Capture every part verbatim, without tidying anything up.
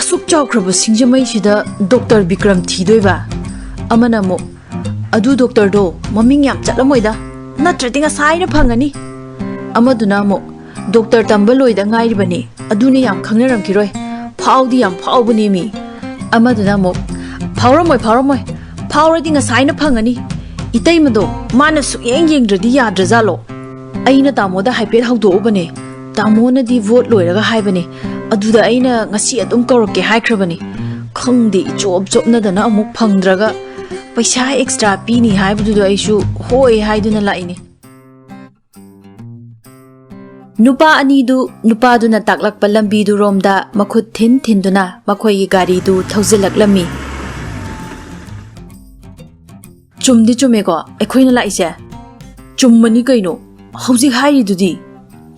ꯑꯁꯨꯛ ꯆꯥꯎꯈ꯭ꯔꯕ ꯁꯤꯡꯖꯃꯩꯁꯤꯗ ꯗꯣꯛꯇꯔ ꯕꯤꯀ꯭ꯔꯝ ꯊꯤꯗꯣꯏꯕ? ꯑꯃꯅ ꯑꯃꯨꯛ, "ꯑꯗꯨ ꯗꯣꯛꯇꯔꯗꯣ ꯃꯃꯤꯡ ꯌꯥꯝ ꯆꯠꯂꯝꯃꯣꯏꯗ, ꯅꯠꯇ꯭ꯔꯗꯤ ꯉꯁꯥꯏꯅ ꯐꯪꯉꯅꯤ"꯫ ꯑꯃꯗꯨꯅ ꯑꯃꯨꯛ, "ꯗꯣꯛꯇꯔ ꯇꯝꯕ ꯂꯣꯏꯗ ꯉꯥꯏꯔꯤꯕꯅꯤ, ꯑꯗꯨꯅꯤ ꯌꯥꯝ ꯈꯪꯅꯔꯝꯈꯤꯔꯣꯏ, ꯐꯥꯎꯗꯤ ꯌꯥꯝ ꯐꯥꯎꯕꯅꯦ ꯃꯤ"꯫ ꯑꯃꯗꯨꯅ ꯑꯃꯨꯛ, "ꯐꯥꯎꯔꯝꯃꯣꯏ, ꯐꯥꯎꯔꯝꯃꯣꯏ, ꯐꯥꯎꯔꯗꯤ ꯉꯁꯥꯏꯅ ꯐꯪꯉꯅꯤ꯫ ꯏꯇꯩꯃꯗꯣ ꯃꯥꯅ ꯁꯨꯛꯌꯦꯡ ꯌꯦꯡꯗ꯭ꯔꯗꯤ ꯌꯥꯗ꯭ꯔꯖꯥꯠꯂꯣ? ꯑꯩꯅ ꯇꯥꯃꯣꯗ ꯍꯥꯏꯐꯦꯠ ꯍꯧꯗꯣꯛꯎꯕꯅꯦ, ꯇꯥꯃꯣꯅꯗꯤ ꯚꯣꯠ ꯂꯣꯏꯔꯒ ꯍꯥꯏꯕꯅꯦ, ꯑꯗꯨꯗ ꯑꯩꯅ ꯉꯁꯤ ꯑꯗꯨꯝ ꯀꯧꯔꯛꯀꯦ ꯍꯥꯏꯈ꯭ꯔꯕꯅꯤ꯫ ꯈꯪꯗꯦ, ꯏꯆꯣꯞ ꯆꯣꯞꯅꯗꯅ ꯑꯃꯨꯛ ꯐꯪꯗ꯭ꯔꯒ ꯄꯩꯁꯥ ꯑꯦꯛꯁꯇ꯭ꯔꯥ ꯄꯤꯅꯤ ꯍꯥꯏꯕꯗꯨꯗ ꯑꯩꯁꯨ ꯍꯣꯏ ꯍꯥꯏꯗꯨꯅ ꯂꯥꯛꯏꯅꯦ"꯫ ꯅꯨꯄꯥ ꯑꯅꯤꯗꯨ ꯅꯨꯄꯥꯗꯨꯅ ꯇꯥꯛꯂꯛꯄ ꯂꯝꯕꯤꯗꯨꯔꯣꯝꯗ ꯃꯈꯨꯠ ꯊꯤꯟ ꯊꯤꯟꯗꯨꯅ ꯃꯈꯣꯏꯒꯤ ꯒꯥꯔꯤꯗꯨ ꯊꯧꯖꯤꯜꯂꯛꯂꯝꯃꯤ꯫ "ꯆꯨꯝꯗꯤ ꯆꯨꯝꯃꯦꯀꯣ ꯑꯩꯈꯣꯏꯅ ꯂꯥꯛꯏꯁꯦ?" "ꯆꯨꯝꯃꯅꯤ ꯀꯩꯅꯣ, ꯍꯧꯖꯤꯛ ꯍꯥꯏꯔꯤꯗꯨꯗꯤ꯫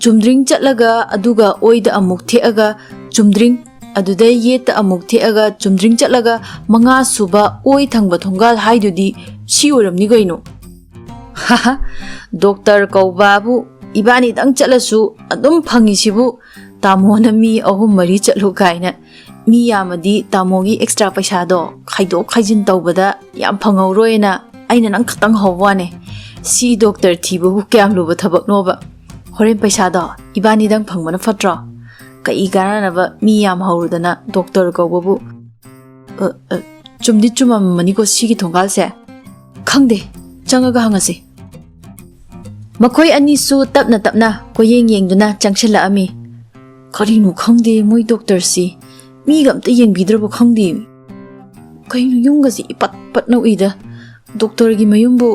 ꯆꯨꯝꯗ꯭ꯔꯤꯡ ꯆꯠꯂꯒ ꯑꯗꯨꯒ ꯑꯣꯏꯗ ꯑꯃꯨꯛ ꯊꯦꯛꯑꯒ ꯆꯨꯝꯗ꯭ꯔꯤꯡ, ꯑꯗꯨꯗꯩ ꯌꯦꯠꯇ ꯑꯃꯨꯛ ꯊꯦꯛꯑꯒ ꯆꯨꯝꯗ꯭ꯔꯤꯡ ꯆꯠꯂꯒ ꯃꯉꯥ ꯁꯨꯕ ꯑꯣꯏ ꯊꯪꯕ ꯊꯣꯡꯒꯥꯜ ꯍꯥꯏꯗꯨꯗꯤ ꯁꯤ ꯑꯣꯏꯔꯝꯅꯤ ꯀꯩꯅꯣ"꯫ "ꯍꯥꯍꯥ, ꯗꯣꯛꯇꯔ ꯀꯧꯕꯕꯨ ꯏꯕꯥꯅꯤꯗꯪ ꯆꯠꯂꯁꯨ ꯑꯗꯨꯝ ꯐꯪꯉꯤꯁꯤꯕꯨ, ꯇꯥꯃꯣꯅ ꯃꯤ ꯑꯍꯨꯝ ꯃꯔꯤ ꯆꯠꯂꯨ ꯀꯥꯏꯅ꯫ ꯃꯤ ꯌꯥꯝꯃꯗꯤ ꯇꯥꯃꯣꯒꯤ ꯑꯦꯛꯁꯇ꯭ꯔꯥ ꯄꯩꯁꯥꯗꯣ ꯈꯥꯏꯗꯣꯛ ꯈꯥꯏꯖꯤꯟ ꯇꯧꯕꯗ ꯌꯥꯝ ꯐꯪꯍꯧꯔꯣꯏꯅ ꯑꯩꯅ ꯅꯪ ꯈꯛꯇꯪ ꯍꯧꯕ ꯋꯥꯅꯦ꯫ ꯁꯤ ꯗꯣꯛꯇꯔ ꯊꯤꯕꯕꯨ ꯀꯌꯥꯝ ꯂꯨꯕ ꯊꯕꯛꯅꯣꯕ? ꯍꯣꯔꯦꯟ ꯄꯩꯁꯥꯗꯣ ꯏꯕꯥꯅꯤꯗꯪ ꯐꯪꯕꯅ ꯐꯠꯇ꯭ꯔꯣ? ꯀꯩ ꯀꯥꯟꯅꯅꯕ ꯃꯤ ꯌꯥꯝ ꯍꯧꯔꯨꯗꯅ ꯗꯣꯛꯇꯔ ꯀꯧꯕꯕꯨ"꯫ "ꯑ, ꯑ, ꯆꯨꯝꯗꯤ ꯆꯨꯝꯃꯝꯃꯅꯤꯀꯣ ꯁꯤꯒꯤ ꯊꯣꯡꯒꯥꯜꯁꯦ?" "ꯈꯪꯗꯦ, ꯆꯪꯉꯒ ꯍꯪꯉꯁꯤ"꯫ ꯃꯈꯣꯏ ꯑꯅꯤꯁꯨ ꯇꯞꯅ ꯇꯞꯅ ꯀꯣꯏꯌꯦꯡ ꯌꯦꯡꯗꯨꯅ ꯆꯪꯁꯤꯜꯂꯛꯑꯝꯃꯤ꯫ "ꯀꯔꯤꯅꯣ ꯈꯪꯗꯦ ꯃꯣꯏ ꯗꯣꯛꯇꯔꯁꯤ, ꯃꯤꯒ ꯑꯝꯇ ꯌꯦꯡꯕꯤꯗ꯭ꯔꯕ ꯈꯪꯗꯦ꯫ ꯀꯩꯅꯣ ꯌꯨꯝꯒꯁꯤ ꯏꯄꯠ ꯄꯠꯅ ꯎꯏꯗ꯫ ꯗꯣꯛꯇꯔꯒꯤ ꯃꯌꯨꯝꯕꯨ,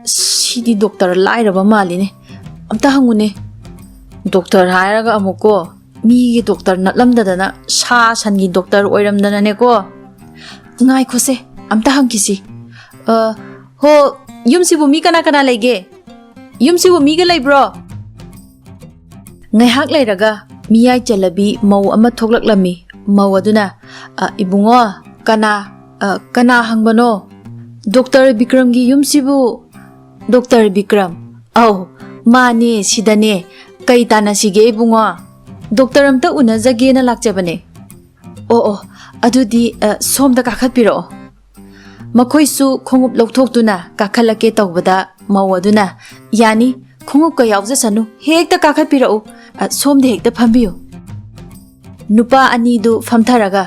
ꯁꯤꯗꯤ ꯗꯣꯛꯇꯔ ꯂꯥꯏꯔꯕ ꯃꯥꯜꯂꯤꯅꯦ꯫ ꯑꯝꯇ ꯍꯪꯉꯨꯅꯦ"꯫ ꯗꯣꯛꯇꯔ ꯍꯥꯏꯔꯒ ꯑꯃꯨꯛꯀꯣ, ꯃꯤꯒꯤ ꯗꯣꯛꯇꯔ ꯅꯠꯂꯝꯗꯗꯅ ꯁꯥ ꯁꯟꯒꯤ ꯗꯣꯛꯇꯔ ꯑꯣꯏꯔꯝꯗꯅꯅꯦꯀꯣ꯫ "ꯉꯥꯏꯈꯣꯁꯦ, ꯑꯝꯇ ꯍꯪꯈꯤꯁꯤ꯫ ꯑ, ꯍꯣ, ꯌꯨꯝꯁꯤꯕꯨ ꯃꯤ ꯀꯅꯥ ꯀꯅꯥ ꯂꯩꯒꯦ? ꯌꯨꯝꯁꯤꯕꯨ ꯃꯤꯒ ꯂꯩꯕ꯭ꯔꯣ?" ꯉꯥꯏꯍꯥꯛ ꯂꯩꯔꯒ ꯃꯤꯌꯥꯏ ꯆꯜꯂꯕꯤ ꯃꯧ ꯑꯃ ꯊꯣꯛꯂꯛꯂꯝꯃꯤ꯫ ꯃꯧ ꯑꯗꯨꯅ, "ꯑ, ꯏꯕꯨꯡꯉꯣ, ꯀꯅꯥ, ꯑ, ꯀꯅꯥ ꯍꯪꯕꯅꯣ?" "ꯗꯣꯛꯇꯔ ꯕꯤꯀ꯭ꯔꯝꯒꯤ ꯌꯨꯝꯁꯤꯕꯨ?" "ꯗꯣꯛꯇꯔ ꯕꯤꯀ꯭ꯔꯝ?" "ꯑꯧ, ꯃꯥꯅꯦ, ꯁꯤꯗꯅꯦ꯫ ꯀꯩ ꯇꯥꯟꯅꯁꯤꯒꯦ ꯏꯕꯨꯡꯉꯣ?" "ꯗꯣꯛꯇꯔ ꯑꯝꯇ ꯎꯅꯖꯒꯦꯅ ꯂꯥꯛꯆꯕꯅꯦ"꯫ ꯑꯣ ꯑꯣ, ꯑꯗꯨꯗꯤ, ꯑ, ꯁꯣꯝꯗ ꯀꯥꯈꯠꯄꯤꯔꯛꯑꯣ꯫ ꯃꯈꯣꯏꯁꯨ ꯈꯣꯡꯎꯞ ꯂꯧꯊꯣꯛꯇꯨꯅ ꯀꯥꯈꯠꯂꯛꯀꯦ ꯇꯧꯕꯗ ꯃꯧ ꯑꯗꯨꯅ, "ꯌꯥꯅꯤ, ꯈꯣꯡꯎꯞꯀ ꯌꯥꯎꯖꯁꯅꯨ, ꯍꯦꯛꯇ ꯀꯥꯈꯠꯄꯤꯔꯛꯎ, ꯑ, ꯁꯣꯝꯗ ꯍꯦꯛꯇ ꯐꯝꯕꯤꯌꯨ"꯫ ꯅꯨꯄꯥ ꯑꯅꯤꯗꯨ ꯐꯝꯊꯔꯒ,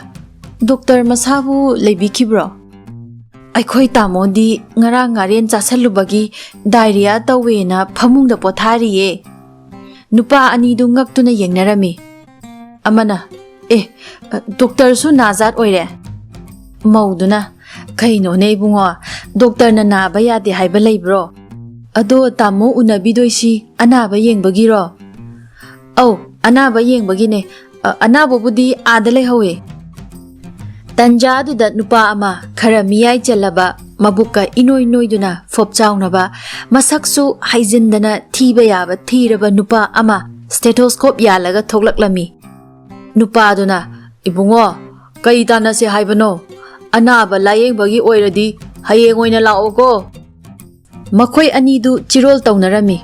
"ꯗꯣꯛꯇꯔ ꯃꯁꯥꯕꯨ ꯂꯩꯕꯤꯈꯤꯕ꯭ꯔꯣ?" "ꯑꯩꯈꯣꯏ ꯇꯥꯃꯣꯗꯤ ꯉꯔꯥꯡ ꯉꯥꯔꯦꯟ ꯆꯥꯁꯜꯂꯨꯕꯒꯤ ꯗꯥꯏꯔꯤꯌꯥ ꯇꯧꯋꯦꯅ ꯐꯃꯨꯡꯗ ꯄꯣꯊꯥꯔꯤꯌꯦ"꯫ ꯅꯨꯄꯥ ꯑꯅꯤꯗꯨ ꯉꯛꯇꯨꯅ ꯌꯦꯡꯅꯔꯝꯃꯤ꯫ ꯑꯃꯅ, "ꯑꯦ, ꯗꯣꯛꯇꯔꯁꯨ ꯅꯥꯖꯥꯠ ꯑꯣꯏꯔꯦ"꯫ ꯃꯧꯗꯨꯅ, "ꯀꯩꯅꯣꯅꯦ ꯏꯕꯨꯡꯉꯣ, ꯗꯣꯛꯇꯔꯅ ꯅꯥꯕ ꯌꯥꯗꯦ ꯍꯥꯏꯕ ꯂꯩꯕ꯭ꯔꯣ? ꯑꯗꯣ ꯇꯥꯃꯣ ꯎꯅꯕꯤꯗꯣꯏꯁꯤ ꯑꯅꯥꯕ ꯌꯦꯡꯕꯒꯤꯔꯣ?" "ꯑꯧ, ꯑꯅꯥꯕ ꯌꯦꯡꯕꯒꯤꯅꯦ꯫ ꯑ, ꯑꯅꯥꯕꯕꯨꯗꯤ ꯑꯥꯗ ꯂꯩꯍꯧꯋꯦ"꯫ ꯇꯟꯖꯥꯗꯨꯗ ꯅꯨꯄꯥ ꯑꯃ ꯈꯔ ꯃꯤꯌꯥꯏ ꯆꯜꯂꯕ, ꯃꯕꯨꯛꯀ ꯏꯅꯣꯏ ꯅꯣꯏꯗꯨꯅ ꯐꯣꯞ ꯆꯥꯎꯅꯕ, ꯃꯁꯛꯁꯨ ꯍꯥꯏꯖꯤꯟꯗꯅ ꯊꯤꯕ ꯌꯥꯕ ꯊꯤꯔꯕ ꯅꯨꯄꯥ ꯑꯃ stethoscope ꯌꯥꯜꯂꯒ ꯊꯣꯛꯂꯛꯂꯝꯃꯤ꯫ ꯅꯨꯄꯥꯗꯨꯅ, "ꯏꯕꯨꯡꯉꯣ, ꯀꯩ ꯇꯥꯟꯅꯁꯦ ꯍꯥꯏꯕꯅꯣ? ꯑꯅꯥꯕ ꯂꯥꯌꯦꯡꯕꯒꯤ ꯑꯣꯏꯔꯗꯤ ꯍꯌꯦꯡ ꯑꯣꯏꯅ ꯂꯥꯛꯑꯣꯀꯣ"꯫ ꯃꯈꯣꯏ ꯑꯅꯤꯗꯨ ꯆꯤꯔꯣꯜ ꯇꯧꯅꯔꯝꯃꯤ꯫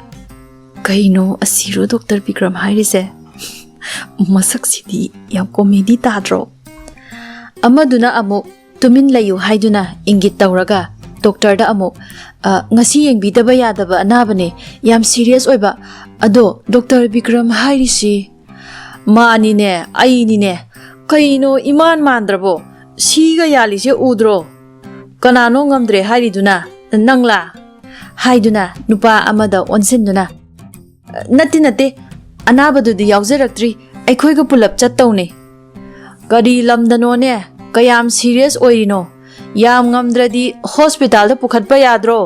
"ꯀꯩꯅꯣ ꯑꯁꯤꯔꯣ ꯗꯣꯛꯇꯔ ꯕꯤꯀ꯭ꯔꯝ ꯍꯥꯏꯔꯤꯁꯦ? ꯃꯁꯛꯁꯤꯗꯤ ꯌꯥꯝ ꯀꯣꯃꯦꯗꯤ ꯇꯥꯗ꯭ꯔꯣ?" ꯑꯃꯗꯨꯅ ꯑꯃꯨꯛ ꯇꯨꯃꯤꯟ ꯂꯩꯌꯨ ꯍꯥꯏꯗꯨꯅ ꯏꯪꯒꯤꯠ ꯇꯧꯔꯒ ꯗꯣꯛꯇꯔꯗ ꯑꯃꯨꯛ, "ꯑ, ꯉꯁꯤ ꯌꯦꯡꯕꯤꯗꯕ ꯌꯥꯗꯕ ꯑꯅꯥꯕꯅꯦ, ꯌꯥꯝ ꯁꯤꯔꯤꯌꯁ ꯑꯣꯏꯕ꯫ ꯑꯗꯣ ꯗꯣꯛꯇꯔ ꯕꯤꯀ꯭ꯔꯝ ꯍꯥꯏꯔꯤꯁꯤ"꯫ "ꯃꯥꯅꯤꯅꯦ, ꯑꯩꯅꯤꯅꯦ꯫ ꯀꯩꯅꯣ ꯏꯃꯥꯟ ꯃꯥꯟꯗ꯭ꯔꯕꯣ? ꯁꯤꯒ ꯌꯥꯜꯂꯤꯁꯦ ꯎꯗ꯭ꯔꯣ? ꯀꯅꯥꯅꯣ ꯉꯝꯗ꯭ꯔꯦ ꯍꯥꯏꯔꯤꯗꯨꯅ? ꯅꯪꯂꯥ?" ꯍꯥꯏꯗꯨꯅ ꯅꯨꯄꯥ ꯑꯃꯗ ꯑꯣꯟꯁꯤꯟꯗꯨꯅ, "ꯅꯠꯇꯦ, ꯅꯠꯇꯦ, ꯑꯅꯥꯕꯗꯨꯗꯤ ꯌꯥꯎꯖꯔꯛꯇ꯭ꯔꯤ, ꯑꯩꯈꯣꯏꯒ ꯄꯨꯂꯞ ꯆꯠꯇꯧꯅꯦ"꯫ "ꯀꯔꯤ ꯂꯝꯗꯅꯣꯅꯦ? ꯀꯌꯥꯝ ꯁꯤꯔꯤꯌꯁ ꯑꯣꯏꯔꯤꯅꯣ? ꯌꯥꯝ ꯉꯝꯗ꯭ꯔꯗꯤ ꯍꯣꯁꯄꯤꯇꯥꯜꯗ ꯄꯨꯈꯠꯄ ꯌꯥꯗ꯭ꯔꯣ?"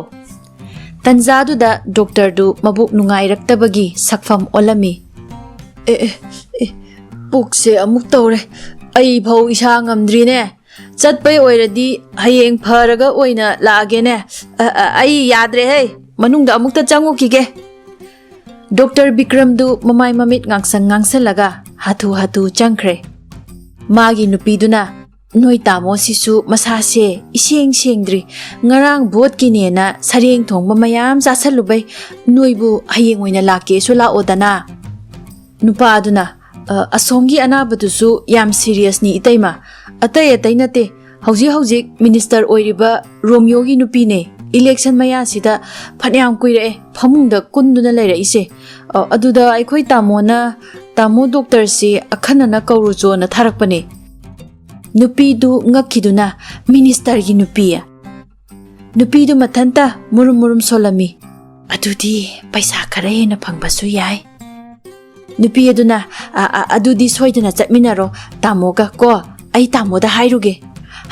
ꯇꯟꯖꯥꯗꯨꯗ ꯗꯣꯛꯇꯔꯗꯨ ꯃꯕꯨꯛ ꯅꯨꯡꯉꯥꯏꯔꯛꯇꯕꯒꯤ ꯁꯛꯐꯝ ꯑꯣꯜꯂꯝꯃꯤ꯫ "ꯑꯦ, ꯑꯦ, ꯑꯦ, ꯄꯨꯛꯁꯦ ꯑꯃꯨꯛ ꯇꯧꯔꯦ꯫ ꯑꯩ ꯐꯧ ꯏꯁꯥ ꯉꯝꯗ꯭ꯔꯤꯅꯦ꯫ ꯆꯠꯄꯩ ꯑꯣꯏꯔꯗꯤ ꯍꯌꯦꯡ ꯐꯔꯒ ꯑꯣꯏꯅ ꯂꯥꯛꯑꯒꯦꯅꯦ꯫ ꯑ, ꯑ, ꯑꯩ ꯌꯥꯗ꯭ꯔꯦꯍꯦ꯫ ꯃꯅꯨꯡꯗ ꯑꯃꯨꯛꯇ ꯆꯪꯉꯨꯈꯤꯒꯦ"꯫ ꯗꯣꯛꯇꯔ ꯕꯤꯀ꯭ꯔꯝꯗꯨ ꯃꯃꯥꯏ ꯃꯃꯤꯠ ꯉꯥꯡꯁꯪ ꯉꯥꯡꯁꯜꯂꯒ ꯍꯥꯊꯨ ꯍꯥꯊꯨ ꯆꯪꯈ꯭ꯔꯦ꯫ ꯃꯥꯒꯤ ꯅꯨꯄꯤꯗꯨꯅ, "ꯅꯣꯏ ꯇꯥꯃꯣꯁꯤꯁꯨ ꯃꯁꯥꯁꯦ ꯏꯁꯦꯡ ꯁꯦꯡꯗ꯭ꯔꯤ꯫ ꯉꯔꯥꯡ ꯚꯣꯠꯀꯤꯅꯦꯅ ꯁꯔꯦꯡ ꯊꯣꯡꯕ ꯃꯌꯥꯝ ꯆꯥꯁꯜꯂꯨꯕꯩ꯫ ꯅꯣꯏꯕꯨ ꯍꯌꯦꯡ ꯑꯣꯏꯅ ꯂꯥꯛꯀꯦꯁꯨ ꯂꯥꯛꯑꯣꯗꯅ"꯫ ꯅꯨꯄꯥꯗꯨꯅ, "ꯑ, ꯑꯁꯣꯝꯒꯤ ꯑꯅꯥꯕꯗꯨꯁꯨ ꯌꯥꯝ ꯁꯤꯔꯤꯌꯁꯅꯤ, ꯏꯇꯩꯃ꯫ ꯑꯇꯩ ꯑꯇꯩ ꯅꯠꯇꯦ, ꯍꯧꯖꯤꯛ ꯍꯧꯖꯤꯛ ꯃꯤꯅꯤꯁꯇꯔ ꯑꯣꯏꯔꯤꯕ ꯔꯣꯃꯤꯌꯣꯒꯤ ꯅꯨꯄꯤꯅꯦ꯫ ꯏꯂꯦꯛꯁꯟ ꯃꯌꯥꯁꯤꯗ ꯐꯅꯌꯥꯝ ꯀꯨꯏꯔꯛꯑꯦ ꯐꯃꯨꯡꯗ ꯀꯨꯟꯗꯨꯅ ꯂꯩꯔꯛꯏꯁꯦ꯫ ꯑ, ꯑꯗꯨꯗ ꯑꯩꯈꯣꯏ ꯇꯥꯃꯣꯅ, ꯇꯥꯃꯣ ꯗꯣꯛꯇꯔꯁꯤ ꯑꯈꯟꯅꯅ ꯀꯧꯔꯨꯆꯣꯅ ꯊꯥꯔꯛꯄꯅꯦ"꯫ ꯅꯨꯄꯤꯗꯨ ꯉꯛꯈꯤꯗꯨꯅ, "ꯃꯤꯅꯤꯁꯇꯔꯒꯤ ꯅꯨꯄꯤ?" ꯅꯨꯄꯤꯗꯨ ꯃꯊꯟꯇ ꯃꯨꯔꯨꯝ ꯃꯨꯔꯨꯝ ꯁꯣꯜꯂꯝꯃꯤ꯫ "ꯑꯗꯨꯗꯤ ꯄꯩꯁꯥ ꯈꯔ ꯍꯦꯟꯅ ꯐꯪꯕꯁꯨ ꯌꯥꯏ"꯫ ꯅꯨꯄꯤ ꯑꯗꯨꯅ, "ꯑ, ꯑ, ꯑꯗꯨꯗꯤ ꯁꯣꯏꯗꯅ ꯆꯠꯃꯤꯟꯅꯔꯣ ꯇꯥꯃꯣꯒ ꯀꯣ, ꯑꯩ ꯇꯥꯃꯣꯗ ꯍꯥꯏꯔꯨꯒꯦ"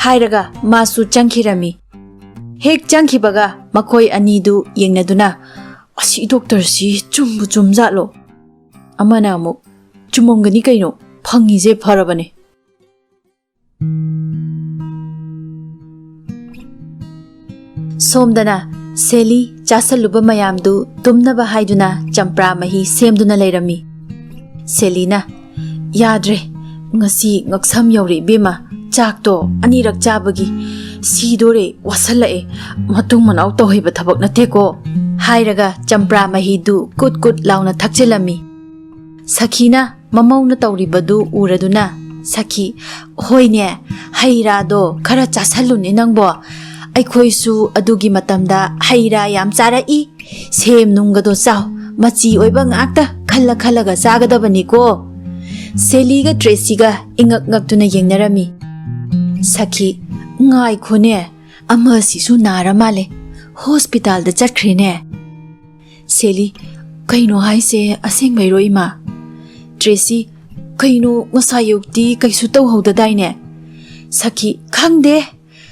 ꯍꯥꯏꯔꯒ ꯃꯥꯁꯨ ꯆꯪꯈꯤꯔꯝꯃꯤ꯫ ꯍꯦꯛ ꯆꯪꯈꯤꯕꯒ ꯃꯈꯣꯏ ꯑꯅꯤꯗꯨ ꯌꯦꯡꯅꯗꯨꯅ, "ꯑꯁꯤ ꯗꯣꯛꯇꯔꯁꯤ ꯆꯨꯝꯕꯨ ꯆꯨꯝꯖꯥꯠꯂꯣ?" ꯑꯃꯅ ꯑꯃꯨꯛ, "ꯆꯨꯝꯃꯝꯒꯅꯤ ꯀꯩꯅꯣ, ꯐꯪꯉꯤꯁꯦ ꯐꯔꯕꯅꯦ"꯫ ꯁꯣꯝꯗꯅ ꯁꯦꯂꯤ ꯆꯥꯁꯜꯂꯨꯕ ꯃꯌꯥꯝꯗꯨ ꯇꯨꯝꯅꯕ ꯍꯥꯏꯗꯨꯅ ꯆꯝꯄ꯭ꯔꯥ ꯃꯍꯤ ꯁꯦꯝꯗꯨꯅ ꯂꯩꯔꯝꯃꯤ꯫ ꯁꯦꯂꯤꯅ, "ꯌꯥꯗ꯭ꯔꯦ, ꯉꯁꯤ ꯉꯛꯁꯝ ꯌꯧꯔꯦ ꯏꯕꯦꯝꯃ, ꯆꯥꯛꯇꯣ ꯑꯅꯤꯔꯛ ꯆꯥꯕꯒꯤ꯫ ꯁꯤꯗꯣꯔꯦ, ꯋꯥꯁꯜꯂꯛꯑꯦ, ꯃꯇꯨꯡ ꯃꯅꯥꯎ ꯇꯧꯍꯩꯕ ꯊꯕꯛ ꯅꯠꯇꯦꯀꯣ" ꯍꯥꯏꯔꯒ ꯆꯝꯄ꯭ꯔꯥ ꯃꯍꯤꯗꯨ ꯀꯨꯠ ꯀꯨꯠ ꯂꯥꯎꯅ ꯊꯛꯆꯤꯜꯂꯝꯃꯤ꯫ ꯁꯈꯤꯅ ꯃꯃꯧꯅ ꯇꯧꯔꯤꯕꯗꯨ ꯎꯔꯗꯨꯅ, "ꯁꯈꯤ, ꯍꯣꯏꯅꯦ, ꯍꯩ ꯔꯥꯗꯣ ꯈꯔ ꯆꯥꯁꯜꯂꯨꯅꯦ ꯅꯪꯕꯣ꯫ ꯑꯩꯈꯣꯏꯁꯨ ꯑꯗꯨꯒꯤ ꯃꯇꯝꯗ ꯍꯩ ꯔꯥ ꯌꯥꯝ ꯆꯥꯔꯛꯏ꯫ ꯁꯦꯝ ꯅꯨꯡꯒꯗꯣ ꯆꯥꯎ, ꯃꯆꯤ ꯑꯣꯏꯕ ꯉꯥꯛꯇ ꯈꯜꯂ ꯈꯜꯂꯒ ꯆꯥꯒꯗꯕꯅꯤꯀꯣ"꯫ ꯁꯦꯂꯤꯒ ꯇ꯭ꯔꯦꯁꯤꯒ ꯏꯉꯛ ꯉꯛꯇꯨꯅ ꯌꯦꯡꯅꯔꯝꯃꯤ꯫ ꯁꯈꯤ, "ꯉꯥꯏꯈꯣꯅꯦ, ꯑꯃꯁꯤꯁꯨ ꯅꯥꯔ ꯃꯥꯜꯂꯦ, ꯍꯣꯁꯄꯤꯇꯥꯜꯗ ꯆꯠꯈ꯭ꯔꯦꯅꯦ"꯫ ꯁꯦꯂꯤ, "ꯀꯩꯅꯣ ꯍꯥꯏꯁꯦ, ꯑꯁꯦꯡꯕꯩꯔꯣ ꯏꯃꯥ?" ꯇ꯭ꯔꯦꯁꯤ, "ꯀꯩꯅꯣ, ꯉꯁꯥꯏ ꯑꯌꯨꯛꯇꯤ ꯀꯩꯁꯨ ꯇꯧꯍꯧꯗꯗꯥꯏꯅꯦ?" ꯁꯈꯤ, "ꯈꯪꯗꯦ,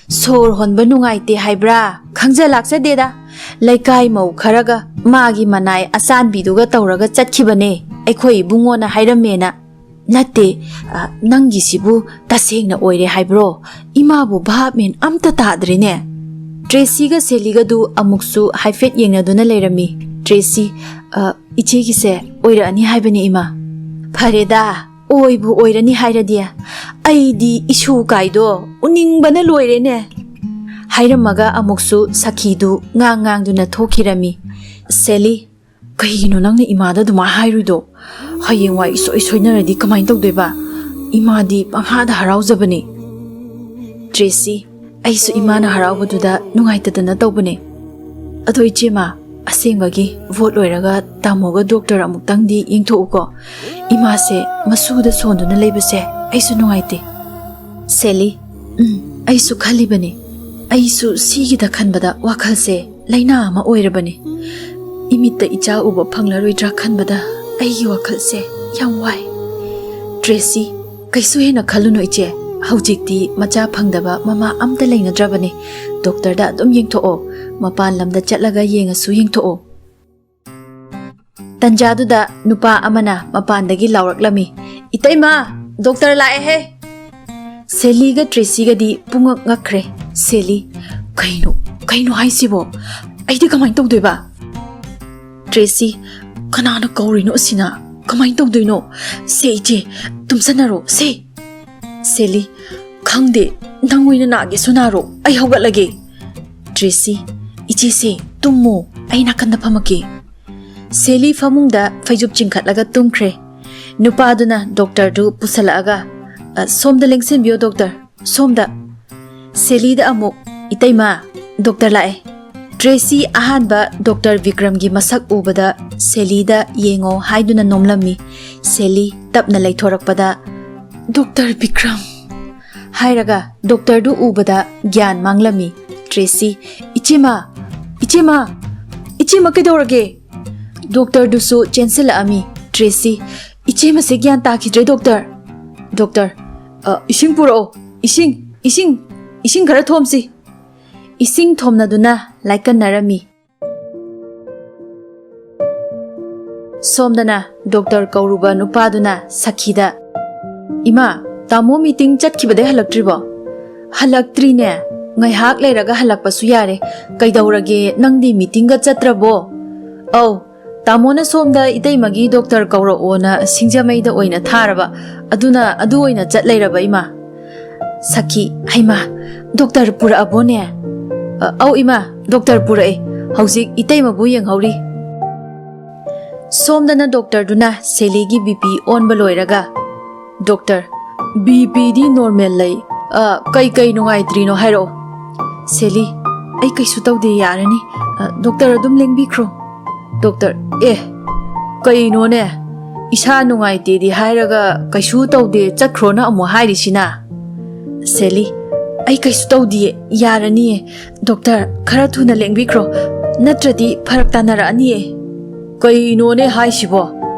ꯁꯣꯔ ꯍꯣꯟꯕ ꯅꯨꯡꯉꯥꯏꯇꯦ ꯍꯥꯏꯕ꯭ꯔꯥ, ꯈꯪꯖ ꯂꯥꯛꯆꯗꯦꯗ꯫ ꯂꯩꯀꯥꯏ ꯃꯧ ꯈꯔꯒ ꯃꯥꯒꯤ ꯃꯅꯥꯏ ꯑꯆꯥꯟꯕꯤꯗꯨꯒ ꯇꯧꯔꯒ ꯆꯠꯈꯤꯕꯅꯦ, ꯑꯩꯈꯣꯏ ꯏꯕꯨꯡꯉꯣꯅ ꯍꯥꯏꯔꯝꯃꯦꯅ"꯫ "ꯅꯠꯇꯦ, ꯑ, ꯅꯪꯒꯤꯁꯤꯕꯨ ꯇꯁꯦꯡꯅ ꯑꯣꯏꯔꯦ ꯍꯥꯏꯕ꯭ꯔꯣ? ꯏꯃꯥꯕꯨ ꯚꯥꯞ ꯃꯦꯟ ꯑꯝꯇ ꯇꯥꯗ꯭ꯔꯦꯅꯦ"꯫ ꯇ꯭ꯔꯦꯁꯤꯒ ꯁꯦꯂꯤꯒꯗꯨ ꯑꯃꯨꯛꯁꯨ ꯍꯥꯏꯐꯦꯠ ꯌꯦꯡꯅꯗꯨꯅ ꯂꯩꯔꯝꯃꯤ꯫ ꯇ꯭ꯔꯦꯁꯤ, "ꯑ, ꯏꯆꯦꯒꯤꯁꯦ ꯑꯣꯏꯔꯛꯑꯅꯤ ꯍꯥꯏꯕꯅꯤ ꯏꯃꯥ"꯫ "ꯐꯔꯦꯗ, ꯑꯣꯏꯕꯨ ꯑꯣꯏꯔꯅꯤ ꯍꯥꯏꯔꯗꯤ꯫ ꯑꯩꯗꯤ ꯏꯁꯨ ꯀꯥꯏꯗꯣ ꯎꯅꯤꯡꯕꯅ ꯂꯣꯏꯔꯦꯅꯦ"꯫ ꯍꯥꯏꯔꯝꯃꯒ ꯑꯃꯨꯛꯁꯨ ꯁꯈꯤꯗꯨ ꯉꯥꯡ ꯉꯥꯡꯗꯨꯅ ꯊꯣꯛꯈꯤꯔꯝꯃꯤ꯫ ꯁꯦꯂꯤ, "ꯀꯩꯒꯤꯅꯣ ꯅꯪꯅ ꯏꯃꯥꯗ ꯑꯗꯨꯃꯥꯏꯅ ꯍꯥꯏꯔꯨꯏꯗꯣ? ꯍꯌꯦꯡꯋꯥꯏ ꯏꯁꯣꯏ ꯁꯣꯏꯅꯔꯗꯤ ꯀꯃꯥꯏꯅ ꯇꯧꯗꯣꯏꯕ? ꯏꯃꯥꯗꯤ ꯄꯪꯍꯥꯗ ꯍꯔꯥꯎꯖꯕꯅꯤ꯫ ꯇ꯭ꯔꯦꯁꯤ, ꯑꯩꯁꯨ ꯏꯃꯥꯅ ꯍꯔꯥꯎꯕꯗꯨꯗ ꯅꯨꯡꯉꯥꯏꯇꯗꯅ ꯇꯧꯕꯅꯦ꯫ ꯑꯗꯣ ꯏꯆꯦꯃ, ꯑꯁꯦꯡꯕꯒꯤ ꯚꯣꯠ ꯂꯣꯏꯔꯒ ꯇꯥꯃꯣꯒ ꯗꯣꯛꯇꯔ ꯑꯃꯨꯛꯇꯪꯗꯤ ꯌꯦꯡꯊꯣꯛꯎꯀꯣ꯫ ꯏꯃꯥꯁꯦ ꯃꯁꯨꯗ ꯁꯣꯟꯗꯨꯅ ꯂꯩꯕꯁꯦ ꯑꯩꯁꯨ ꯅꯨꯡꯉꯥꯏꯇꯦ꯫ ꯁꯦꯂꯤ, ꯎꯝ, ꯑꯩꯁꯨ ꯈꯜꯂꯤꯕꯅꯤ꯫ ꯑꯩꯁꯨ ꯁꯤꯒꯤꯗ ꯈꯟꯕꯗ ꯋꯥꯈꯜꯁꯦ ꯂꯥꯏꯅꯥ ꯑꯃ ꯑꯣꯏꯔꯕꯅꯤ꯫ ꯏꯃꯤꯠꯇ ꯏꯆꯥ ꯎꯕ ꯐꯪꯂꯔꯣꯏꯗ꯭ꯔꯥ ꯈꯟꯕꯗ ꯑꯩꯒꯤ ꯋꯥꯈꯜꯁꯦ ꯌꯥꯝ ꯋꯥꯏ꯫ ꯇ꯭ꯔꯦꯁꯤ, ꯀꯩꯁꯨ ꯍꯦꯟꯅ ꯈꯜꯂꯨꯅꯨ ꯏꯆꯦ꯫ ꯍꯧꯖꯤꯛꯇꯤ ꯃꯆꯥ ꯐꯪꯗꯕ ꯃꯃꯥ ꯑꯝꯇ ꯂꯩꯅꯗ꯭ꯔꯕꯅꯤ꯫ ꯗꯣꯛꯇꯔꯗ ꯑꯗꯨꯝ ꯌꯦꯡꯊꯣꯛꯑꯣ꯫ ꯃꯄꯥꯟ ꯂꯝꯗ ꯆꯠꯂꯒ ꯌꯦꯡꯉꯁꯨ ꯌꯦꯡꯊꯣꯛꯑꯣ꯫ ꯇꯟꯖꯥꯗꯨꯗ ꯅꯨꯄꯥ ꯑꯃꯅ ꯃꯄꯥꯟꯗꯒꯤ ꯂꯥꯎꯔꯛꯂꯝꯃꯤ, "ꯏꯇꯩꯃ, ꯗꯣꯛꯇꯔ ꯂꯥꯛꯑꯦꯍꯦ!" ꯁꯦꯂꯤꯒ ꯇ꯭ꯔꯦꯁꯤꯒꯗꯤ ꯄꯨꯡꯉꯛ ꯉꯛꯈ꯭ꯔꯦ꯫ ꯁꯦꯂꯤ, "ꯀꯩꯅꯣ, ꯀꯩꯅꯣ ꯍꯥꯏꯁꯤꯕꯣ? ꯑꯩꯗꯤ ꯀꯃꯥꯏꯅ ꯇꯧꯗꯣꯏꯕ?" ꯇ꯭ꯔꯦꯁꯤ, "ꯀꯅꯥꯅ ꯀꯧꯔꯤꯅꯣ ꯑꯁꯤꯅ? ꯀꯃꯥꯏꯅ ꯇꯧꯗꯣꯏꯅꯣ? ꯁꯦ ꯏꯆꯦ, ꯇꯨꯝꯁꯟꯅꯔꯣ, ꯁꯦ!" ꯁꯦꯂꯤ, "ꯈꯪꯗꯦ, ꯅꯪ ꯑꯣꯏꯅ ꯅꯥꯒꯦꯁꯨ ꯅꯥꯔꯣ, ꯑꯩ ꯍꯧꯒꯠꯂꯒꯦ꯫" ꯇ꯭ꯔꯦꯁꯤ, "ꯏꯆꯦꯁꯦ, ꯇꯨꯝꯃꯣ, ꯑꯩ ꯅꯥꯀꯟꯗ ꯐꯝꯃꯛꯀꯦ꯫" ꯁꯦꯂꯤ ꯐꯃꯨꯡꯗ ꯐꯩꯖꯨꯞ ꯆꯤꯡꯈꯠꯂꯒ ꯇꯨꯝꯈ꯭ꯔꯦ꯫ ꯅꯨꯄꯥꯗꯨꯅ ꯗꯣꯛꯇꯔꯗꯨ ꯄꯨꯁꯜꯂꯛꯑꯒ, "ꯑ, ꯁꯣꯝꯗ ꯂꯦꯡꯁꯤꯟꯕꯤꯌꯣ ꯗꯣꯛꯇꯔ, ꯁꯣꯝꯗ꯫" ꯁꯦꯂꯤꯗ ꯑꯃꯨꯛ, "ꯏꯇꯩꯃ, ꯗꯣꯛꯇꯔ ꯂꯥꯛꯑꯦ꯫" ꯇ꯭ꯔꯦꯁꯤ ꯑꯍꯥꯟꯕ ꯗꯣꯛꯇꯔ ꯕꯤꯀ꯭ꯔꯝꯒꯤ ꯃꯁꯛ ꯎꯕꯗ ꯁꯦꯂꯤꯗ ꯌꯦꯡꯉꯣ ꯍꯥꯏꯗꯨꯅ ꯅꯣꯝꯂꯝꯃꯤ꯫ ꯁꯦꯂꯤ ꯇꯞꯅ ꯂꯩꯊꯣꯔꯛꯄꯗ, "ꯗꯣꯛꯇꯔ ꯕꯤꯀ꯭ꯔꯝ!" ꯍꯥꯏꯔꯒ ꯗꯣꯛꯇꯔꯗꯨ ꯎꯕꯗ ꯒ꯭ꯌꯥꯟ ꯃꯥꯡꯂꯝꯃꯤ꯫ ꯇ꯭ꯔꯦꯁꯤ, "ꯏꯆꯦꯃ! ꯏꯆꯦꯃ! ꯏꯆꯦꯃ, ꯀꯩꯗꯧꯔꯒꯦ?" ꯗꯣꯛꯇꯔꯗꯨꯁꯨ ꯆꯦꯟꯁꯤꯜꯂꯛꯑꯝꯃꯤ꯫ ꯇ꯭ꯔꯦꯁꯤ, "ꯏꯆꯦꯃꯁꯦ ꯒ꯭ꯌꯥꯟ ꯇꯥꯈꯤꯗ꯭ꯔꯦ ꯗꯣꯛꯇꯔ!" ꯗꯣꯛꯇꯔ, "ꯑ, ꯏꯁꯤꯡ ꯄꯨꯔꯛꯑꯣ, ꯏꯁꯤꯡ, ꯏꯁꯤꯡ, ꯏꯁꯤꯡ ꯈꯔ ꯊꯣꯝꯁꯤ꯫" ꯏꯁꯤꯡ ꯊꯣꯝꯅꯗꯨꯅ ꯂꯥꯏꯀꯠꯅꯔꯝꯃꯤ꯫ ꯁꯣꯝꯗꯅ ꯗꯣꯛꯇꯔ ꯀꯧꯔꯨꯕ ꯅꯨꯄꯥꯗꯨꯅ ꯁꯈꯤꯗ, "ꯏꯃꯥ, ꯇꯥꯃꯣ ꯃꯤꯇꯤꯡ ꯆꯠꯈꯤꯕꯗꯩ ꯍꯜꯂꯛꯇ꯭ꯔꯤꯕꯣ?" "ꯍꯜꯂꯛꯇ꯭ꯔꯤꯅꯦ꯫ ꯉꯥꯏꯍꯥꯛ ꯂꯩꯔꯒ ꯍꯜꯂꯛꯄꯁꯨ ꯌꯥꯔꯦ꯫ ꯀꯩꯗꯧꯔꯒꯦ, ꯅꯪꯗꯤ ꯃꯤꯇꯤꯡꯒ ꯆꯠꯇ꯭ꯔꯕꯣ?" "ꯑꯧ, ꯇꯥꯃꯣꯅ ꯁꯣꯝꯗ ꯏꯇꯩꯃꯒꯤ ꯗꯣꯛꯇꯔ ꯀꯧꯔꯛꯑꯣꯅ ꯁꯤꯡꯖꯃꯩꯗ ꯑꯣꯏꯅ ꯊꯥꯔꯕ, ꯑꯗꯨꯅ ꯑꯗꯨ ꯑꯣꯏꯅ ꯆꯠ ꯂꯩꯔꯕ, ꯏꯃꯥ꯫" ꯁꯈꯤ, "ꯍꯩꯃꯥ, ꯗꯣꯛꯇꯔ ꯄꯨꯔꯛꯑꯕꯣꯅꯦ?" "ꯑ, ꯑꯧ ꯏꯃꯥ, ꯗꯣꯛꯇꯔ ꯄꯨꯔꯛꯑꯦ꯫ ꯍꯧꯖꯤꯛ ꯏꯇꯩꯃꯕꯨ ꯌꯦꯡꯍꯧꯔꯤ꯫" ꯁꯣꯝꯗꯅ ꯗꯣꯛꯇꯔꯗꯨꯅ ꯁꯦꯂꯤꯒꯤ ꯕꯤ ꯄꯤ ꯑꯣꯟꯕ ꯂꯣꯏꯔꯒ, "ꯗꯣꯛꯇꯔ, ꯕꯤ ꯄꯤꯗꯤ ꯅꯣꯔꯃꯦꯜ ꯂꯩ꯫ ꯑ, ꯀꯩ ꯀꯩ ꯅꯨꯡꯉꯥꯏꯇ꯭ꯔꯤꯅꯣ ꯍꯥꯏꯔꯛꯑꯣ꯫" ꯁꯦꯂꯤ, "ꯑꯩ ꯀꯩꯁꯨ ꯇꯧꯗꯦ, ꯌꯥꯔꯅꯤ꯫ ꯑ, ꯗꯣꯛꯇꯔ ꯑꯗꯨꯝ ꯂꯦꯡꯕꯤꯈ꯭ꯔꯣ꯫" ꯗꯣꯛꯇꯔ, "ꯑꯦ, ꯀꯩꯅꯣꯅꯦ? ꯏꯁꯥ ꯅꯨꯡꯉꯥꯏꯇꯦꯗꯤ ꯍꯥꯏꯔꯒ ꯀꯩꯁꯨ ꯇꯧꯗꯦ ꯆꯠꯈ꯭ꯔꯣꯅ ꯑꯃꯨꯛ ꯍꯥꯏꯔꯤꯁꯤꯅ?" ꯁꯦꯂꯤ, "ꯑꯩ ꯀꯩꯁꯨ ꯇꯧꯗꯤꯌꯦ, ꯌꯥꯔꯅꯤꯌꯦ꯫ ꯗꯣꯛꯇꯔ, ꯈꯔ ꯊꯨꯅ ꯂꯦꯡꯕꯤꯈ꯭ꯔꯣ, ꯅꯠꯇ꯭ꯔꯗꯤ ꯐꯔꯛ ꯇꯥꯅꯔꯛꯑꯅꯤꯌꯦ꯫" "ꯀꯩꯅꯣꯅꯦ ꯍꯥꯏꯁꯤꯕꯣ?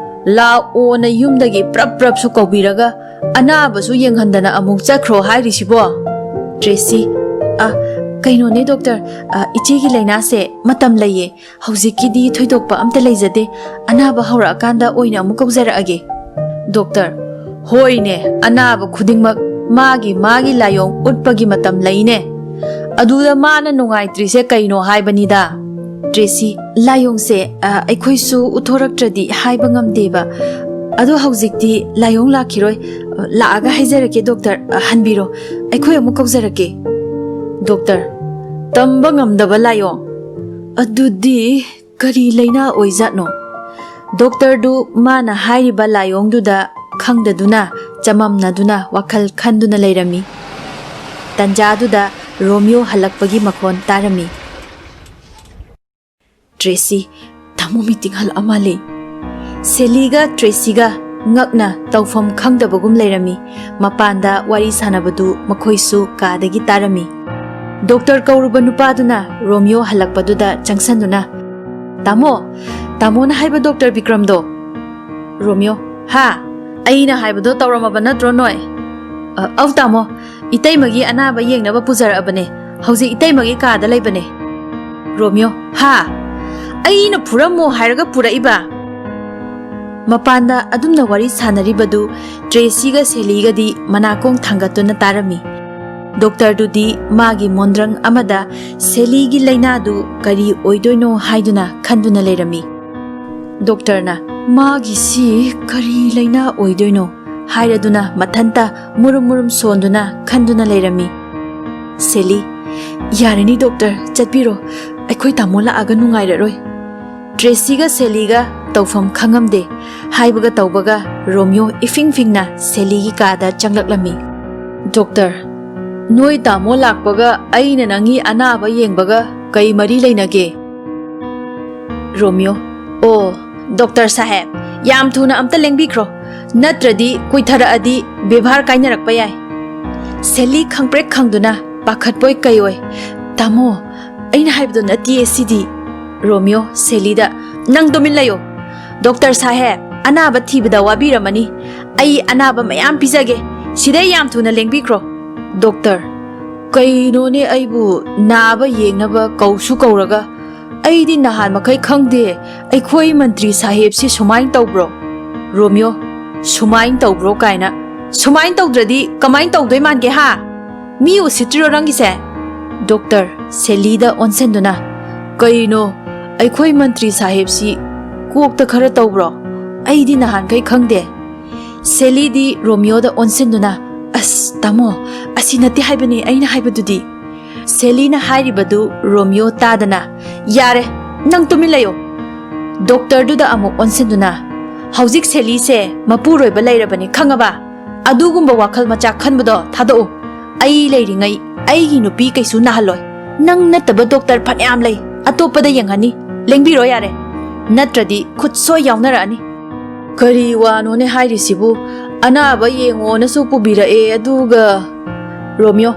ꯂꯥꯛꯑꯣꯅ ꯌꯨꯝꯗꯒꯤ ꯄ꯭ꯔꯞ ꯄ꯭ꯔꯞꯁꯨ ꯀꯧꯕꯤꯔꯒ ꯑꯅꯥꯕꯁꯨ ꯌꯦꯡꯍꯟꯗꯅ ꯑꯃꯨꯛ ꯆꯠꯈ꯭ꯔꯣ ꯍꯥꯏꯔꯤꯁꯤꯕꯣ?" ꯇ꯭ꯔꯦꯁꯤ, "ꯑ, ꯀꯩꯅꯣꯅꯦ ꯗꯣꯛꯇꯔ, ꯑ, ꯏꯆꯦꯒꯤ ꯂꯥꯏꯅꯥꯁꯦ ꯃꯇꯝ ꯂꯩꯌꯦ꯫ ꯍꯧꯖꯤꯛꯀꯤꯗꯤ ꯊꯣꯏꯗꯣꯛꯄ ꯑꯝꯇ ꯂꯩꯖꯗꯦ꯫ ꯑꯅꯥꯕ ꯍꯧꯔꯛꯑꯀꯥꯟꯗ ꯑꯣꯏꯅ ꯑꯃꯨꯛ ꯀꯧꯖꯔꯛꯑꯒꯦ꯫" ꯗꯣꯛꯇꯔ, "ꯍꯣꯏꯅꯦ, ꯑꯅꯥꯕ ꯈꯨꯗꯤꯡꯃꯛ ꯃꯥꯒꯤ ꯃꯥꯒꯤ ꯂꯥꯏꯑꯣꯡ ꯎꯠꯄꯒꯤ ꯃꯇꯝ ꯂꯩꯅꯦ꯫ ꯑꯗꯨꯗ ꯃꯥꯅ ꯅꯨꯡꯉꯥꯏꯇ꯭ꯔꯤꯁꯦ ꯀꯩꯅꯣ ꯍꯥꯏꯕꯅꯤꯗ꯫" ꯇ꯭ꯔꯦꯁꯤ, "ꯂꯥꯏꯑꯣꯡꯁꯦ, ꯑ, ꯑꯩꯈꯣꯏꯁꯨ ꯎꯠꯊꯣꯔꯛꯇ꯭ꯔꯗꯤ ꯍꯥꯏꯕ ꯉꯝꯗꯦꯕ꯫ ꯑꯗꯣ ꯍꯧꯖꯤꯛꯇꯤ ꯂꯥꯏꯑꯣꯡ ꯂꯥꯛꯈꯤꯔꯣꯏ꯫ ꯂꯥꯛꯑꯒ ꯍꯥꯏꯖꯔꯛꯀꯦ ꯗꯣꯛꯇꯔ, ꯑ, ꯍꯟꯕꯤꯔꯣ꯫ ꯑꯩꯈꯣꯏ ꯑꯃꯨꯛ ꯀꯧꯖꯔꯛꯀꯦ꯫" ꯗꯣꯛꯇꯔ, "ꯇꯝꯕ ꯉꯝꯗꯕ ꯂꯥꯏꯑꯣꯡ? ꯑꯗꯨꯗꯤ ꯀꯔꯤ ꯂꯥꯏꯅꯥ ꯑꯣꯏꯖꯥꯠꯅꯣ?" ꯗꯣꯛꯇꯔꯗꯨ ꯃꯥꯅ ꯍꯥꯏꯔꯤꯕ ꯂꯥꯏꯑꯣꯡꯗꯨꯗ ꯈꯪꯗꯗꯨꯅ, ꯆꯃꯝꯅꯗꯨꯅ ꯋꯥꯈꯜ ꯈꯟꯗꯨꯅ ꯂꯩꯔꯝꯃꯤ꯫ ꯇꯟꯖꯥꯗꯨꯗ ꯔꯣꯃꯤꯌꯣ ꯍꯜꯂꯛꯄꯒꯤ ꯃꯈꯣꯟ ꯇꯥꯔꯝꯃꯤ꯫ "ꯇ꯭ꯔꯦꯁꯤ, ꯇꯥꯃꯣ ꯃꯤꯇꯤꯡ ꯍꯜꯂꯛꯑ ꯃꯥꯜꯂꯦ꯫" ꯁꯦꯂꯤꯒ ꯇ꯭ꯔꯦꯁꯤꯒ ꯉꯛꯅ ꯇꯧꯐꯝ ꯈꯪꯗꯕꯒꯨꯝ ꯂꯩꯔꯝꯃꯤ꯫ ꯃꯄꯥꯟꯗ ꯋꯥꯔꯤ ꯁꯥꯟꯅꯕꯗꯨ ꯃꯈꯣꯏꯁꯨ ꯀꯥꯗꯒꯤ ꯇꯥꯔꯝꯃꯤ꯫ ꯗꯣꯛꯇꯔ ꯀꯧꯔꯨꯕ ꯅꯨꯄꯥꯗꯨꯅ ꯔꯣꯃꯤꯌꯣ ꯍꯜꯂꯛꯄꯗꯨꯗ ꯆꯪꯁꯟꯗꯨꯅ, "ꯇꯥꯃꯣ, ꯇꯥꯃꯣꯅ ꯍꯥꯏꯕ ꯗꯣꯛꯇꯔ ꯕꯤꯀ꯭ꯔꯝꯗꯣ?" ꯔꯣꯃꯤꯌꯣ, "ꯍꯥ? ꯑꯩꯅ ꯍꯥꯏꯕꯗꯣ ꯇꯧꯔꯝꯃꯕ ꯅꯠꯇ꯭ꯔꯣ ꯅꯣꯏ?" "ꯑ, ꯑꯧ ꯇꯥꯃꯣ, ꯏꯇꯩꯃꯒꯤ ꯑꯅꯥꯕ ꯌꯦꯡꯅꯕ ꯄꯨꯖꯔꯛꯑꯕꯅꯦ꯫ ꯍꯧꯖꯤꯛ ꯏꯇꯩꯃꯒꯤ ꯀꯥꯗ ꯂꯩꯕꯅꯦ꯫" ꯔꯣꯃꯤꯌꯣ, "ꯍꯥ? ꯑꯩꯅ ꯐꯨꯔꯝꯃꯣ ꯍꯥꯏꯔꯒ ꯄꯨꯔꯛꯏꯕ?" ꯃꯄꯥꯟꯗ ꯑꯗꯨꯝꯅ ꯋꯥꯔꯤ ꯁꯥꯟꯅꯔꯤꯕꯗꯨ ꯇ꯭ꯔꯦꯁꯤꯒ ꯁꯦꯂꯤꯒꯗꯤ ꯃꯅꯥꯀꯣꯡ ꯊꯥꯡꯒꯠꯇꯨꯅ ꯇꯥꯔꯝꯃꯤ꯫ ꯗꯣꯛꯇꯔꯗꯨꯗꯤ ꯃꯥꯒꯤ ꯃꯣꯟꯗ꯭ꯔꯪ ꯑꯃꯗ ꯁꯦꯂꯤꯒꯤ ꯂꯥꯏꯅꯥꯗꯨ ꯀꯔꯤ ꯑꯣꯏꯗꯣꯏꯅꯣ ꯍꯥꯏꯗꯨꯅ ꯈꯟꯗꯨꯅ ꯂꯩꯔꯝꯃꯤ꯫ ꯗꯣꯛꯇꯔꯅ, "ꯃꯥꯒꯤꯁꯤ ꯀꯔꯤ ꯂꯥꯏꯅꯥ ꯑꯣꯏꯗꯣꯏꯅꯣ?" ꯍꯥꯏꯔꯗꯨꯅ ꯃꯊꯟꯇ ꯃꯨꯔꯨꯝ ꯃꯨꯔꯨꯝ ꯁꯣꯟꯗꯨꯅ ꯈꯟꯗꯨꯅ ꯂꯩꯔꯝꯃꯤ꯫ ꯁꯦꯂꯤ, "ꯌꯥꯔꯅꯤ ꯗꯣꯛꯇꯔ, ꯆꯠꯄꯤꯔꯣ꯫ ꯑꯩꯈꯣꯏ ꯇꯥꯃꯣ ꯂꯥꯛꯑꯒ ꯅꯨꯡꯉꯥꯏꯔꯔꯣꯏ꯫" ꯇ꯭ꯔꯦꯁꯤꯒ ꯁꯦꯂꯤꯒ ꯇꯧꯐꯝ ꯈꯪꯉꯝꯗꯦ꯫ ꯍꯥꯏꯕꯒ ꯇꯧꯕꯒ ꯔꯣꯃꯤꯌꯣ ꯏꯐꯤꯡ ꯐꯤꯡꯅ ꯁꯦꯂꯤꯒꯤ ꯀꯥꯗ ꯆꯪꯂꯛꯂꯝꯃꯤ꯫ "ꯗꯣꯛꯇꯔ, ꯅꯣꯏ ꯇꯥꯃꯣ ꯂꯥꯛꯄꯒ ꯑꯩꯅ ꯅꯪꯒꯤ ꯑꯅꯥꯕ ꯌꯦꯡꯕꯒ ꯀꯩ ꯃꯔꯤ ꯂꯩꯅꯒꯦ?" ꯔꯣꯃꯤꯌꯣ, "ꯑꯣ, ꯗꯣꯛꯇꯔ ꯁꯥꯍꯦꯕ, ꯌꯥꯝ ꯊꯨꯅ ꯑꯝꯇ ꯂꯦꯡꯕꯤꯈ꯭ꯔꯣ, ꯅꯠꯇ꯭ꯔꯗꯤ ꯀꯨꯏꯊꯔꯛꯑꯗꯤ ꯕꯦꯕꯥꯔ ꯀꯥꯏꯅꯔꯛꯄ ꯌꯥꯏ꯫" ꯁꯦꯂꯤ ꯈꯪꯄ꯭ꯔꯦꯛ ꯈꯪꯗꯨꯅ ꯄꯥꯈꯠꯄꯣꯏ ꯀꯩꯑꯣꯏ, "ꯇꯥꯃꯣ, ꯑꯩꯅ ꯍꯥꯏꯕꯗꯣ ꯅꯠꯇꯤꯌꯦ ꯁꯤꯗꯤ꯫" ꯔꯣꯃꯤꯌꯣ ꯁꯦꯂꯤꯗ, "ꯅꯪ ꯇꯨꯃꯤꯟ ꯂꯩꯌꯣ꯫ ꯗꯣꯛꯇꯔ ꯁꯥꯍꯦꯕ, ꯑꯅꯥꯕ ꯊꯤꯕꯗ ꯋꯥꯕꯤꯔꯝꯃꯅꯤ꯫ ꯑꯩ ꯑꯅꯥꯕ ꯃꯌꯥꯝ ꯄꯤꯖꯒꯦ꯫ ꯁꯤꯗꯩ ꯌꯥꯝ ꯊꯨꯅ ꯂꯦꯡꯕꯤꯈ꯭ꯔꯣ꯫" "ꯗꯣꯛꯇꯔ, ꯀꯩꯅꯣꯅꯦ, ꯑꯩꯕꯨ ꯅꯥꯕ ꯌꯦꯡꯅꯕ ꯀꯧꯁꯨ ꯀꯧꯔꯒ? ꯑꯩꯗꯤ ꯅꯍꯥꯟ ꯃꯈꯩ ꯈꯪꯗꯦ꯫ ꯑꯩꯈꯣꯏ ꯃꯟꯇ꯭ꯔꯤ ꯁꯥꯍꯦꯕꯁꯤ ꯁꯨꯃꯥꯏꯅ ꯇꯧꯕ꯭ꯔꯣ?" ꯔꯣꯃꯤꯌꯣ, "ꯁꯨꯃꯥꯏꯅ ꯇꯧꯕ꯭ꯔꯣ ꯀꯥꯏꯅ꯫ ꯁꯨꯃꯥꯏꯅ ꯇꯧꯗ꯭ꯔꯗꯤ ꯀꯃꯥꯏꯅ ꯇꯧꯗꯣꯏ ꯃꯥꯟꯒꯦ, ꯍꯥ? ꯃꯤ ꯎꯁꯤꯠꯇ꯭ꯔꯤꯔꯣ ꯅꯪꯒꯤꯁꯦ?" ꯗꯣꯛꯇꯔ ꯁꯦꯂꯤꯗ ꯑꯣꯟꯁꯤꯟꯗꯨꯅ, "ꯀꯩꯅꯣ, ꯑꯩꯈꯣꯏ ꯃꯟꯇ꯭ꯔꯤ ꯁꯥꯍꯦꯕꯁꯤ ꯀꯣꯛꯇ ꯈꯔ ꯇꯧꯕ꯭ꯔꯣ? ꯑꯩꯗꯤ ꯅꯍꯥꯟꯈꯩ ꯈꯪꯗꯦ꯫" ꯁꯦꯂꯤꯗꯤ ꯔꯣꯃꯤꯌꯣꯗ ꯑꯣꯟꯁꯤꯟꯗꯨꯅ, "ꯑꯁ, ꯇꯥꯃꯣ, ꯑꯁꯤ ꯅꯠꯇꯦ ꯍꯥꯏꯕꯅꯦ ꯑꯩꯅ ꯍꯥꯏꯕꯗꯨꯗꯤ꯫" ꯁꯦꯂꯤꯅ ꯍꯥꯏꯔꯤꯕꯗꯨ ꯔꯣꯃꯤꯌꯣ ꯇꯥꯗꯅ, "ꯌꯥꯔꯦ, ꯅꯪ ꯇꯨꯃꯤꯟ ꯂꯩꯌꯣ꯫" ꯗꯣꯛꯇꯔꯗꯨꯗ ꯑꯃꯨꯛ ꯑꯣꯟꯁꯤꯟꯗꯨꯅ, "ꯍꯧꯖꯤꯛ ꯁꯦꯂꯤꯁꯦ ꯃꯄꯨꯔꯣꯏꯕ ꯂꯩꯔꯕꯅꯤ, ꯈꯪꯉꯕ? ꯑꯗꯨꯒꯨꯝꯕ ꯋꯥꯈꯜ ꯃꯆꯥ ꯈꯟꯕꯗꯣ ꯊꯥꯗꯣꯛꯎ꯫ ꯑꯩ ꯂꯩꯔꯤꯉꯩ ꯑꯩꯒꯤ ꯅꯨꯄꯤ ꯀꯩꯁꯨ ꯅꯥꯍꯜꯂꯣꯏ꯫ ꯅꯪ ꯅꯠꯇꯕ ꯗꯣꯛꯇꯔ ꯐꯅꯌꯥꯝ ꯂꯩ, ꯑꯇꯣꯞꯄꯗ ꯌꯦꯡꯍꯟꯅꯤ꯫ ꯂꯦꯡꯕꯤꯔꯣ ꯌꯥꯔꯦ, ꯅꯠꯇ꯭ꯔꯗꯤ ꯈꯨꯠ ꯁꯣꯏ ꯌꯥꯎꯅꯔꯛꯑꯅꯤ꯫" "ꯀꯔꯤ ꯋꯥꯅꯣꯅꯦ ꯍꯥꯏꯔꯤꯁꯤꯕꯨ? ꯑꯅꯥꯕ ꯌꯦꯡꯉꯣꯅꯁꯨ ꯄꯨꯕꯤꯔꯛꯑꯦ, ꯑꯗꯨꯒ..." ꯔꯣꯃꯤꯌꯣ,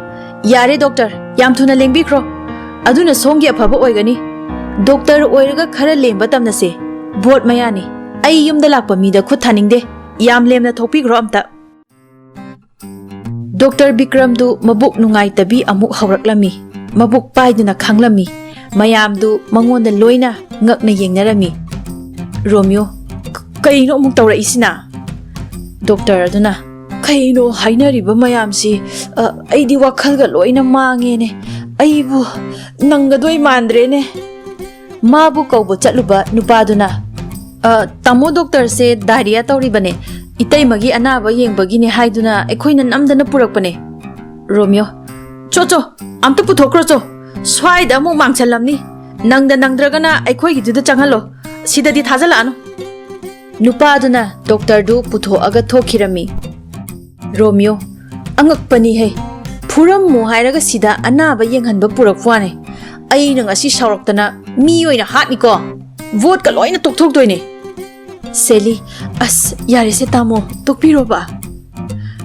"ꯌꯥꯔꯦ ꯗꯣꯛꯇꯔ, ꯌꯥꯝ ꯊꯨꯅ ꯂꯦꯡꯕꯤꯈ꯭ꯔꯣ꯫ ꯑꯗꯨꯅ ꯁꯣꯝꯒꯤ ꯑꯐꯕ ꯑꯣꯏꯒꯅꯤ꯫ ꯗꯣꯛꯇꯔ ꯑꯣꯏꯔꯒ ꯈꯔ ꯂꯦꯝꯕ ꯇꯝꯅꯁꯦ꯫ ꯚꯣꯠ ꯃꯌꯥꯅꯤ꯫ ꯑꯩ ꯌꯨꯝꯗ ꯂꯥꯛꯄ ꯃꯤꯗ ꯈꯨꯠ ꯊꯥꯅꯤꯡꯗꯦ꯫ ꯌꯥꯝ ꯂꯦꯝꯅ ꯊꯣꯛꯄꯤꯈ꯭ꯔꯣ ꯑꯝꯇ꯫" ꯗꯣꯛꯇꯔ ꯕꯤꯀ꯭ꯔꯝꯗꯨ ꯃꯕꯨꯛ ꯅꯨꯡꯉꯥꯏꯇꯕꯤ ꯑꯃꯨꯛ ꯍꯧꯔꯛꯂꯝꯃꯤ꯫ ꯃꯕꯨꯛ ꯄꯥꯏꯗꯨꯅ ꯈꯥꯡꯂꯝꯃꯤ꯫ ꯃꯌꯥꯝꯗꯨ ꯃꯉꯣꯟꯗ ꯂꯣꯏꯅ ꯉꯛꯅ ꯌꯦꯡꯅꯔꯝꯃꯤ꯫ ꯔꯣꯃꯤꯌꯣ, "ꯀ-, ꯀꯩꯅꯣ ꯑꯃꯨꯛ ꯇꯧꯔꯛꯏꯁꯤꯅ?" ꯗꯣꯛꯇꯔ ꯑꯗꯨꯅ, "ꯀꯩꯅꯣ ꯍꯥꯏꯅꯔꯤꯕ ꯃꯌꯥꯝꯁꯤ? ꯑ, ꯑꯩꯗꯤ ꯋꯥꯈꯜꯒ ꯂꯣꯏꯅ ꯃꯥꯡꯉꯦꯅꯦ꯫ ꯑꯩꯕꯨ ꯅꯪꯒꯗꯣꯏ ꯃꯥꯟꯗ꯭ꯔꯦꯅꯦ꯫" ꯃꯥꯕꯨ ꯀꯧꯕ ꯆꯠꯂꯨꯕ ꯅꯨꯄꯥꯗꯨꯅ, "ꯑ, ꯇꯥꯃꯣ, ꯗꯣꯛꯇꯔꯁꯦ ꯗꯥꯏꯔꯤꯌꯥ ꯇꯧꯔꯤꯕꯅꯦ꯫ ꯏꯇꯩꯃꯒꯤ ꯑꯅꯥꯕ ꯌꯦꯡꯕꯒꯤꯅꯦ ꯍꯥꯏꯗꯨꯅ ꯑꯩꯈꯣꯏꯅ ꯅꯝꯗꯅ ꯄꯨꯔꯛꯄꯅꯦ꯫" ꯔꯣꯃꯤꯌꯣ, "ꯆꯣ, ꯆꯣ, ꯑꯝꯇ ꯄꯨꯊꯣꯛꯈ꯭ꯔꯣ ꯆꯣ꯫ ꯁ꯭ꯋꯥꯏꯗ ꯑꯃꯨꯛ ꯃꯥꯡꯁꯜꯂꯝꯅꯤ꯫ ꯅꯪꯗ ꯅꯪꯗ꯭ꯔꯒꯅ ꯑꯩꯈꯣꯏꯒꯤꯗꯨꯗ ꯆꯪꯍꯜꯂꯣ, ꯁꯤꯗꯗꯤ ꯊꯥꯖꯜꯂꯛꯑꯅꯨ꯫ ꯅꯨꯄꯥꯗꯨꯅ ꯗꯣꯛꯇꯔꯗꯨ ꯄꯨꯊꯣꯛꯑꯒ ꯊꯣꯛꯈꯤꯔꯝꯃꯤ꯫ ꯔꯣꯃꯤꯌꯣ, ꯑꯉꯛꯄꯅꯤꯍꯦ, ꯐꯨꯔꯝꯃꯣ ꯍꯥꯏꯔꯒ ꯁꯤꯗ ꯑꯅꯥꯕ ꯌꯦꯡꯍꯟꯕ ꯄꯨꯔꯛꯄ ꯋꯥꯅꯦ꯫ ꯑꯩꯅ ꯉꯁꯤ ꯁꯥꯎꯔꯛꯇꯅ ꯃꯤ ꯑꯣꯏꯅ ꯍꯥꯠꯅꯤꯀꯣ, ꯚꯣꯠꯀ ꯂꯣꯏꯅ ꯇꯣꯛꯊꯣꯛꯇꯣꯏꯅꯦ꯫ ꯁꯦꯂꯤ, ꯑꯁ, ꯌꯥꯔꯦꯁꯦ ꯇꯥꯃꯣ, ꯇꯣꯛꯄꯤꯔꯣꯕ꯫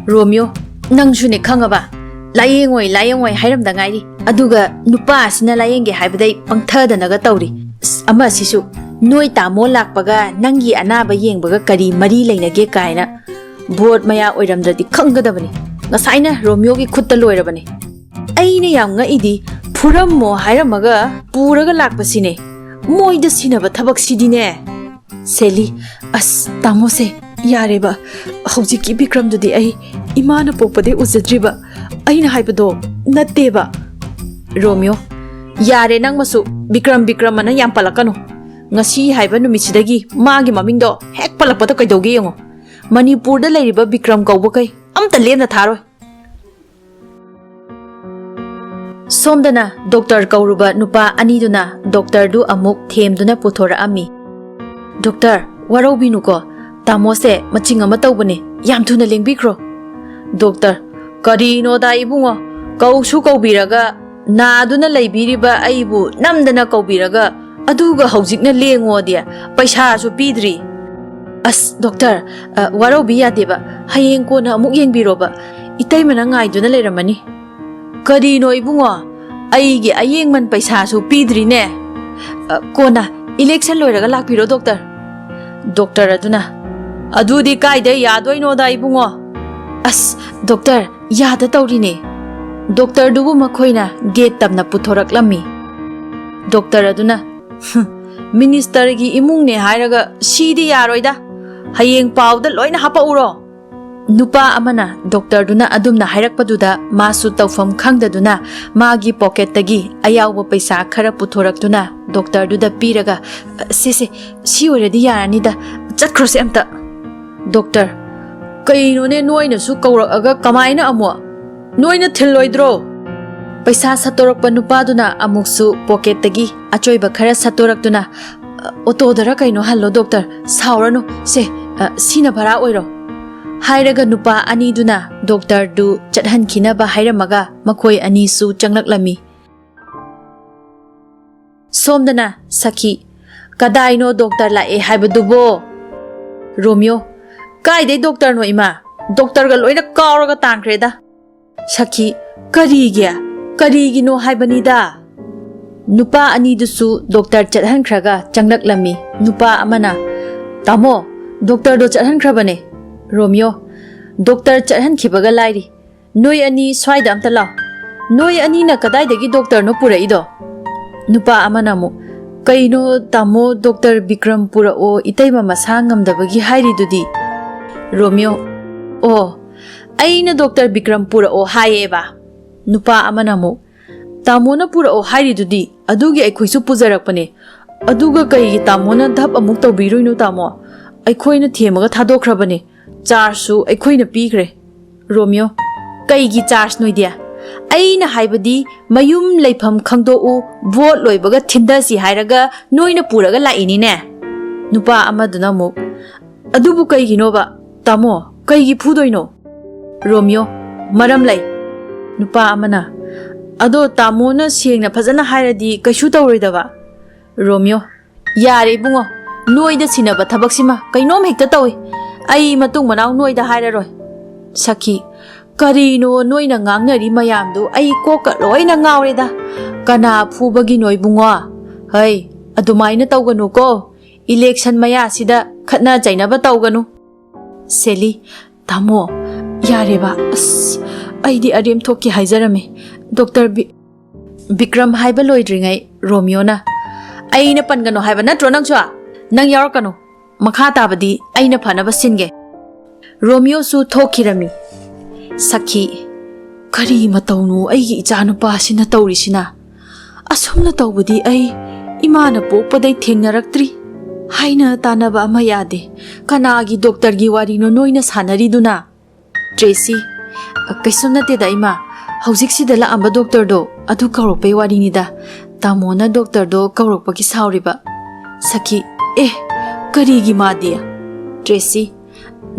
ꯔꯣꯃꯤꯌꯣ, ꯅꯪꯁꯨꯅꯦ ꯈꯪꯉꯕ? ꯂꯥꯏꯌꯦꯡꯉꯣꯏ, ꯂꯥꯏꯌꯦꯡꯉꯣꯏ ꯍꯥꯏꯔꯝꯗ ꯉꯥꯏꯔꯤ꯫ ꯑꯗꯨꯒ ꯅꯨꯄꯥ ꯑꯁꯤꯅ ꯂꯥꯏꯌꯦꯡꯒꯦ ꯍꯥꯏꯕꯗꯩ ꯄꯪꯊꯗꯅꯒ ꯇꯧꯔꯤ꯫ ꯑꯁ, ꯑꯃꯁꯤꯁꯨ, "ꯅꯣꯏ ꯇꯥꯃꯣ ꯂꯥꯛꯄꯒ ꯅꯪꯒꯤ ꯑꯅꯥꯕ ꯌꯦꯡꯕꯒ ꯀꯔꯤ ꯃꯔꯤ ꯂꯩꯅꯒꯦ?" ꯀꯥꯏꯅ꯫ ꯚꯣꯠ ꯃꯌꯥ ꯑꯣꯏꯔꯝꯗ꯭ꯔꯗꯤ ꯈꯪꯒꯗꯕꯅꯤ꯫ ꯉꯁꯥꯏꯅ ꯔꯣꯃꯤꯌꯣꯒꯤ ꯈꯨꯠꯇ ꯂꯣꯏꯔꯕꯅꯤ꯫ ꯑꯩꯅ ꯌꯥꯝ ꯉꯛꯏꯗꯤ, ꯐꯨꯔꯝꯃꯣ ꯍꯥꯏꯔꯝꯃꯒ ꯄꯨꯔꯒ ꯂꯥꯛꯄꯁꯤꯅꯦ꯫ ꯃꯣꯏꯗ ꯁꯤꯟꯅꯕ ꯊꯕꯛꯁꯤꯗꯤꯅꯦ꯫ ꯁꯦꯂꯤ, ꯑꯁ, ꯇꯥꯃꯣꯁꯦ, ꯌꯥꯔꯦꯕ꯫ ꯍꯧꯖꯤꯛꯀꯤ ꯕꯤꯀ꯭ꯔꯝꯗꯨꯗꯤ ꯑꯩ ꯏꯃꯥꯅ ꯄꯣꯛꯄꯗꯩ ꯎꯖꯗ꯭ꯔꯤꯕ꯫ ꯑꯩꯅ ꯍꯥꯏꯕꯗꯣ ꯅꯠꯇꯦꯕ꯫ ꯔꯣꯃꯤꯌꯣ, ꯌꯥꯔꯦ ꯅꯪꯃꯁꯨ, ꯕꯤꯀ꯭ꯔꯝ ꯕꯤꯀ꯭ꯔꯝ ꯑꯅ ꯌꯥꯝ ꯄꯜꯂꯛꯀꯅꯨ꯫ ꯉꯁꯤ ꯍꯥꯏꯕ ꯅꯨꯃꯤꯠꯁꯤꯗꯒꯤ ꯃꯥꯒꯤ ꯃꯃꯤꯡꯗꯣ ꯍꯦꯛ ꯄꯜꯂꯛꯄꯗ ꯀꯩꯗꯧꯒꯦ ꯌꯦꯡꯉꯣ꯫ ꯃꯅꯤꯄꯨꯔꯗ ꯂꯩꯔꯤꯕ ꯕꯤꯀ꯭ꯔꯝ ꯀꯧꯕꯈꯩ ꯑꯝꯇ ꯂꯦꯝꯅ ꯊꯥꯔꯣꯏ꯫ ꯁꯣꯝꯗꯅ ꯗꯣꯛꯇꯔ ꯀꯧꯔꯨꯕ ꯅꯨꯄꯥ ꯑꯅꯤꯗꯨꯅ ꯗꯣꯛꯇꯔꯗꯨ ꯑꯃꯨꯛ ꯊꯦꯝꯗꯨꯅ ꯄꯨꯊꯣꯔꯛꯑꯝꯃꯤ꯫ "ꯗꯣꯛꯇꯔ, ꯋꯥꯔꯧꯕꯤꯅꯨꯀꯣ, ꯇꯥꯃꯣꯁꯦ ꯃꯆꯤꯡ ꯑꯃ ꯇꯧꯕꯅꯦ, ꯌꯥꯝ ꯊꯨꯅ ꯂꯦꯡꯕꯤꯈ꯭ꯔꯣ꯫" ꯗꯣꯛꯇꯔ, "ꯀꯔꯤꯅꯣꯗ ꯏꯕꯨꯡꯉꯣ, ꯀꯧꯁꯨ ꯀꯧꯕꯤꯔꯒ ꯅꯥꯗꯨꯅ ꯂꯩꯕꯤꯔꯤꯕ ꯑꯩꯕꯨ ꯅꯝꯗꯅ ꯀꯧꯕꯤꯔꯒ, ꯑꯗꯨꯒ ꯍꯧꯖꯤꯛꯅ ꯂꯦꯡꯉꯣꯗꯤ, ꯄꯩꯁꯥꯁꯨ ꯄꯤꯗ꯭ꯔꯤ꯫" "ꯑꯁ, ꯗꯣꯛꯇꯔ, ꯑ, ꯋꯥꯔꯧꯕꯤ ꯌꯥꯗꯦꯕ, ꯍꯌꯦꯡ ꯀꯣꯟꯅ ꯑꯃꯨꯛ ꯌꯦꯡꯕꯤꯔꯣꯕ, ꯏꯇꯩꯃꯅ ꯉꯥꯏꯗꯨꯅ ꯂꯩꯔꯝꯃꯅꯤ꯫" "ꯀꯔꯤꯅꯣ ꯏꯕꯨꯡꯉꯣ, ꯑꯩꯒꯤ ꯑꯌꯦꯡꯃꯟ ꯄꯩꯁꯥꯁꯨ ꯄꯤꯗ꯭ꯔꯤꯅꯦ?" "ꯑ, ꯀꯣꯟꯅ, ꯏꯂꯦꯛꯁꯟ ꯂꯣꯏꯔꯒ ꯂꯥꯛꯄꯤꯔꯣ ꯗꯣꯛꯇꯔ꯫" ꯗꯣꯛꯇꯔ ꯑꯗꯨꯅ, "ꯑꯗꯨꯗꯤ ꯀꯥꯏꯗ ꯌꯥꯗꯣꯏꯅꯣꯗ ꯏꯕꯨꯡꯉꯣ?" "ꯑꯁ, ꯗꯣꯛꯇꯔ, ꯌꯥꯗ ꯇꯧꯔꯤꯅꯦ꯫" ꯗꯣꯛꯇꯔꯗꯨꯕꯨ ꯃꯈꯣꯏꯅ ꯒꯦꯠ ꯇꯝꯅ ꯄꯨꯊꯣꯔꯛꯂꯝꯃꯤ꯫ ꯗꯣꯛꯇꯔ ꯑꯗꯨꯅ, "ꯍꯨꯝ, ꯃꯤꯅꯤꯁꯇꯔꯒꯤ ꯏꯃꯨꯡꯅꯦ ꯍꯥꯏꯔꯒ ꯁꯤꯗꯤ ꯌꯥꯔꯣꯏꯗ꯫ ꯍꯌꯦꯡ ꯄꯥꯎꯗ ꯂꯣꯏꯅ ꯍꯥꯄꯛꯎꯔꯣ?" ꯅꯨꯄꯥ ꯑꯃꯅ ꯗꯣꯛꯇꯔꯗꯨꯅ ꯑꯗꯨꯝꯅ ꯍꯥꯏꯔꯛꯄꯗꯨꯗ ꯃꯥꯁꯨ ꯇꯧꯐꯝ ꯈꯪꯗꯗꯨꯅ ꯃꯥꯒꯤ ꯄꯣꯀꯦꯠꯇꯒꯤ ꯑꯌꯥꯎꯕ ꯄꯩꯁꯥ ꯈꯔ ꯄꯨꯊꯣꯔꯛꯇꯨꯅ ꯗꯣꯛꯇꯔꯗꯨꯗ ꯄꯤꯔꯒ, "ꯁꯦ, ꯁꯦ, ꯁꯤ ꯑꯣꯏꯔꯗꯤ ꯌꯥꯔꯅꯤꯗ, ꯆꯠꯈ꯭ꯔꯣꯁꯦ ꯑꯝꯇ꯫" ꯗꯣꯛꯇꯔ, "ꯀꯩꯅꯣꯅꯦ, ꯅꯣꯏꯅꯁꯨ ꯀꯧꯔꯛꯑꯒ ꯀꯃꯥꯏꯅ ꯑꯃꯨꯛ? ꯅꯣꯏꯅ ꯊꯤꯜꯂꯣꯏꯗ꯭ꯔꯣ?" ꯄꯩꯁꯥ ꯁꯠꯇꯣꯔꯛꯄ ꯅꯨꯄꯥꯗꯨꯅ ꯑꯃꯨꯛꯁꯨ ꯄꯣꯀꯦꯠꯇꯒꯤ ꯑꯆꯣꯏꯕ ꯈꯔ ꯁꯠꯇꯣꯔꯛꯇꯨꯅ, "ꯑ, ꯑꯣꯇꯣꯗꯔ ꯀꯩꯅꯣ ꯍꯜꯂꯣ ꯗꯣꯛꯇꯔ, ꯁꯥꯎꯔꯅꯨ, ꯁꯦ, ꯑ, ꯁꯤꯅ ꯚꯔꯥ ꯑꯣꯏꯔꯣ," ꯍꯥꯏꯔꯒ ꯅꯨꯄꯥ ꯑꯅꯤꯗꯨꯅ ꯗꯣꯛꯇꯔꯗꯨ ꯆꯠꯍꯟꯈꯤꯅꯕ ꯍꯥꯏꯔꯝꯃꯒ ꯃꯈꯣꯏ ꯑꯅꯤꯁꯨ ꯆꯪꯂꯛꯂꯝꯃꯤ꯫ ꯁꯣꯝꯗꯅ ꯁꯈꯤ, "ꯀꯗꯥꯏꯅꯣ ꯗꯣꯛꯇꯔ ꯂꯥꯛꯑꯦ ꯍꯥꯏꯕꯗꯨꯕꯣ?" ꯔꯣꯃꯤꯌꯣ, "ꯀꯥꯏꯗꯩ ꯗꯣꯛꯇꯔꯅꯣ ꯏꯃꯥ? ꯗꯣꯛꯇꯔꯒ ꯂꯣꯏꯅ ꯀꯥꯎꯔꯒ ꯇꯥꯟꯈ꯭ꯔꯦꯗ꯫" ꯁꯈꯤ, "ꯀꯔꯤꯒꯤ? ꯀꯔꯤꯒꯤꯅꯣ ꯍꯥꯏꯕꯅꯤꯗ?" ꯅꯨꯄꯥ ꯑꯅꯤꯗꯨꯁꯨ ꯗꯣꯛꯇꯔ ꯆꯠꯍꯟꯈ꯭ꯔꯒ ꯆꯪꯂꯛꯂꯝꯃꯤ꯫ ꯅꯨꯄꯥ ꯑꯃꯅ, "ꯇꯥꯃꯣ, ꯗꯣꯛꯇꯔꯗꯣ ꯆꯠꯍꯟꯈ꯭ꯔꯕꯅꯦ꯫" ꯔꯣꯃꯤꯌꯣ, "ꯗꯣꯛꯇꯔ ꯆꯠꯍꯟꯈꯤꯕꯒ ꯂꯥꯏꯔꯤ꯫ ꯅꯣꯏ ꯑꯅꯤ ꯁ꯭ꯋꯥꯏꯗ ꯑꯝꯇ ꯂꯥꯛꯑꯣ꯫ ꯅꯣꯏ ꯑꯅꯤꯅ ꯀꯗꯥꯏꯗꯒꯤ ꯗꯣꯛꯇꯔꯅꯣ ꯄꯨꯔꯛꯏꯗꯣ?" ꯅꯨꯄꯥ ꯑꯃꯅ ꯑꯃꯨꯛ, "ꯀꯩꯅꯣ ꯇꯥꯃꯣ, ꯗꯣꯛꯇꯔ ꯕꯤꯀ꯭ꯔꯝ ꯄꯨꯔꯛꯑꯣ, ꯏꯇꯩꯃ ꯃꯁꯥ ꯉꯝꯗꯕꯒꯤ ꯍꯥꯏꯔꯤꯗꯨꯗꯤ?" ꯔꯣꯃꯤꯌꯣ, "ꯑꯣ, ꯑꯩꯅ ꯗꯣꯛꯇꯔ ꯕꯤꯀ꯭ꯔꯝ ꯄꯨꯔꯛꯑꯣ ꯍꯥꯏꯌꯦꯕ꯫" ꯅꯨꯄꯥ ꯑꯃꯅ ꯑꯃꯨꯛ, "ꯇꯥꯃꯣꯅ ꯄꯨꯔꯛꯑꯣ ꯍꯥꯏꯔꯤꯗꯨꯗꯤ, ꯑꯗꯨꯒꯤ ꯑꯩꯈꯣꯏꯁꯨ ꯄꯨꯖꯔꯛꯄꯅꯦ꯫ ꯑꯗꯨꯒ ꯀꯩꯒꯤ ꯇꯥꯃꯣꯅ ꯙꯞ ꯑꯃꯨꯛ ꯇꯧꯕꯤꯔꯨꯏꯅꯣ ꯇꯥꯃꯣ? ꯑꯩꯈꯣꯏꯅ ꯊꯦꯝꯃꯒ ꯊꯥꯗꯣꯛꯈ꯭ꯔꯕꯅꯦ꯫ ꯆꯥꯔꯖꯁꯨ ꯑꯩꯈꯣꯏꯅ ꯄꯤꯈ꯭ꯔꯦ꯫" ꯔꯣꯃꯤꯌꯣ, "ꯀꯩꯒꯤ ꯆꯥꯔꯖ ꯅꯣꯏꯗꯤ? ꯑꯩꯅ ꯍꯥꯏꯕꯗꯤ ꯃꯌꯨꯝ ꯂꯩꯐꯝ ꯈꯪꯗꯣꯛꯎ, ꯚꯣꯠ ꯂꯣꯏꯕꯒ ꯊꯤꯟꯊꯁꯤ ꯍꯥꯏꯔꯒ ꯅꯣꯏꯅ ꯄꯨꯔꯒ ꯂꯥꯛꯏꯅꯤꯅꯦ꯫" ꯅꯨꯄꯥ ꯑꯃꯗꯨꯅ ꯑꯃꯨꯛ, "ꯑꯗꯨꯕꯨ ꯀꯩꯒꯤꯅꯣꯕ? ꯇꯥꯃꯣ, ꯀꯩꯒꯤ ꯐꯨꯗꯣꯏꯅꯣ?" ꯔꯣꯃꯤꯌꯣ, "ꯃꯔꯝ ꯂꯩ꯫" ꯅꯨꯄꯥ ꯑꯃꯅ, "ꯑꯗꯣ ꯇꯥꯃꯣꯅ ꯁꯦꯡꯅ ꯐꯖꯅ ꯍꯥꯏꯔꯗꯤ ꯀꯩꯁꯨ ꯇꯧꯔꯣꯏꯗꯕ꯫" ꯔꯣꯃꯤꯌꯣ, "ꯌꯥꯔꯦ ꯏꯕꯨꯡꯉꯣ, ꯅꯣꯏꯗ ꯁꯤꯟꯅꯕ ꯊꯕꯛꯁꯤꯃ ꯀꯩꯅꯣꯝ ꯍꯦꯛꯇ ꯇꯧꯏ꯫ ꯑꯩ ꯃꯇꯨꯡ ꯃꯅꯥꯎ ꯅꯣꯏꯗ ꯍꯥꯏꯔꯔꯣꯏ꯫" ꯁꯈꯤ, "ꯀꯔꯤꯅꯣ ꯅꯣꯏꯅ ꯉꯥꯡꯅꯔꯤ ꯃꯌꯥꯝꯗꯨ? ꯑꯩ ꯀꯣꯛꯀ ꯂꯣꯏꯅ ꯉꯥꯎꯔꯦꯗ꯫ ꯀꯅꯥ ꯐꯨꯕꯒꯤꯅꯣ ꯏꯕꯨꯡꯉꯣ? ꯍꯩ, ꯑꯗꯨꯃꯥꯏꯅ ꯇꯧꯒꯅꯨꯀꯣ꯫ ꯏꯂꯦꯛꯁꯟ ꯃꯌꯥꯁꯤꯗ ꯈꯠꯅ ꯆꯩꯅꯕ ꯇꯧꯒꯅꯨ꯫" ꯁꯦꯂꯤ, "ꯇꯥꯃꯣ, ꯌꯥꯔꯦꯕ꯫ ꯑꯁ, ꯑꯩꯗꯤ ꯑꯔꯦꯝ ꯊꯣꯛꯀꯦ ꯍꯥꯏꯖꯔꯝꯃꯦ꯫ ꯗꯣꯛꯇꯔ ꯕꯤ-, ꯕꯤꯀ꯭ꯔꯝ ꯍꯥꯏꯕ ꯂꯣꯏꯗ꯭ꯔꯤꯉꯩ ꯔꯣꯃꯤꯌꯣꯅ, "ꯑꯩꯅ ꯄꯟꯒꯅꯨ ꯍꯥꯏꯕ ꯅꯠꯇ꯭ꯔꯣ ꯅꯪꯁꯨ? ꯅꯪ ꯌꯥꯎꯔꯛꯀꯅꯨ꯫ ꯃꯈꯥ ꯇꯥꯕꯗꯤ ꯑꯩꯅ ꯐꯅꯕ ꯁꯤꯟꯒꯦ꯫" ꯔꯣꯃꯤꯌꯣꯁꯨ ꯊꯣꯛꯈꯤꯔꯝꯃꯤ꯫ ꯁꯈꯤ, "ꯀꯔꯤ ꯃꯇꯧꯅꯣ ꯑꯩꯒꯤ ꯏꯆꯥꯅꯨꯄꯥꯁꯤꯅ ꯇꯧꯔꯤꯁꯤꯅ? ꯑꯁꯨꯝꯅ ꯇꯧꯕꯗꯤ ꯑꯩ ꯏꯃꯥꯅ ꯄꯣꯛꯄꯗꯩ ꯊꯦꯡꯅꯔꯛꯇ꯭ꯔꯤ꯫ ꯍꯥꯏꯅ ꯇꯥꯅꯕ ꯑꯃ ꯌꯥꯗꯦ꯫ ꯀꯅꯥꯒꯤ ꯗꯣꯛꯇꯔꯒꯤ ꯋꯥꯔꯤꯅꯣ ꯅꯣꯏꯅ ꯁꯥꯟꯅꯔꯤꯗꯨꯅ?" ꯇ꯭ꯔꯦꯁꯤ, "ꯀꯩꯁꯨꯝ ꯅꯠꯇꯦꯗ ꯏꯃꯥ꯫ "ꯍꯧꯖꯤꯛꯁꯤꯗ ꯂꯥꯛꯑꯝꯕ ꯗꯣꯛꯇꯔꯗꯣ ꯑꯗꯨ ꯀꯧꯔꯛꯄꯩ ꯋꯥꯔꯤꯅꯤꯗ꯫ ꯇꯥꯃꯣꯅ ꯗꯣꯛꯇꯔꯗꯣ ꯀꯧꯔꯛꯄꯒꯤ ꯁꯥꯎꯔꯤꯕ꯫" ꯁꯈꯤ, "ꯑꯦ, ꯀꯔꯤꯒꯤ ꯃꯥꯗꯤ?" ꯇ꯭ꯔꯦꯁꯤ,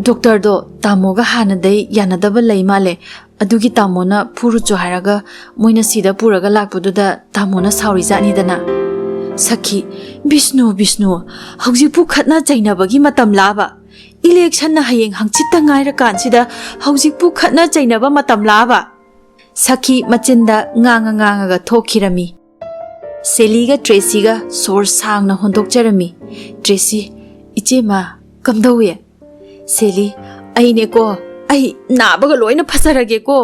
"ꯗꯣꯛꯇꯔꯗꯣ ꯇꯥꯃꯣꯒ ꯍꯥꯟꯅꯗꯩ ꯌꯥꯅꯗꯕ ꯂꯩ ꯃꯥꯜꯂꯦ꯫ ꯑꯗꯨꯒꯤ ꯇꯥꯃꯣꯅ ꯐꯨꯔꯨꯆꯣ ꯍꯥꯏꯔꯒ ꯃꯣꯏꯅ ꯁꯤꯗ ꯄꯨꯔꯒ ꯂꯥꯛꯄꯗꯨꯗ ꯇꯥꯃꯣꯅ ꯁꯥꯎꯔꯤꯖꯥꯠꯅꯤꯗꯅ꯫" ꯁꯈꯤ, "ꯕꯤꯁꯅꯨ, ꯕꯤꯁꯅꯨ, ꯍꯧꯖꯤꯛꯄꯨ ꯈꯠꯅ ꯆꯩꯅꯕꯒꯤ ꯃꯇꯝ ꯂꯥꯕ? ꯏꯂꯦꯛꯁꯟꯅ ꯍꯌꯦꯡ ꯍꯪꯆꯤꯠꯇ ꯉꯥꯏꯔꯀꯥꯟꯁꯤꯗ ꯍꯧꯖꯤꯛꯄꯨ ꯈꯠꯅ ꯆꯩꯅꯕ ꯃꯇꯝ ꯂꯥꯕ?" ꯁꯈꯤ ꯃꯆꯤꯟꯗ ꯉꯥꯡꯉ ꯉꯥꯡꯉꯒ ꯊꯣꯛꯈꯤꯔꯝꯃꯤ꯫ ꯁꯦꯂꯤꯒ ꯇ꯭ꯔꯦꯁꯤꯒ ꯁꯣꯔ ꯁꯥꯡꯅ ꯍꯣꯟꯗꯣꯛꯆꯔꯝꯃꯤ꯫ ꯇ꯭ꯔꯦꯁꯤ, "ꯏꯆꯦꯃ, ꯀꯝꯗꯧꯏ?" ꯁꯦꯂꯤ, "ꯑꯩꯅꯦꯀꯣ, ꯑꯩ ꯅꯥꯕꯒ ꯂꯣꯏꯅ ꯐꯖꯔꯒꯦꯀꯣ꯫"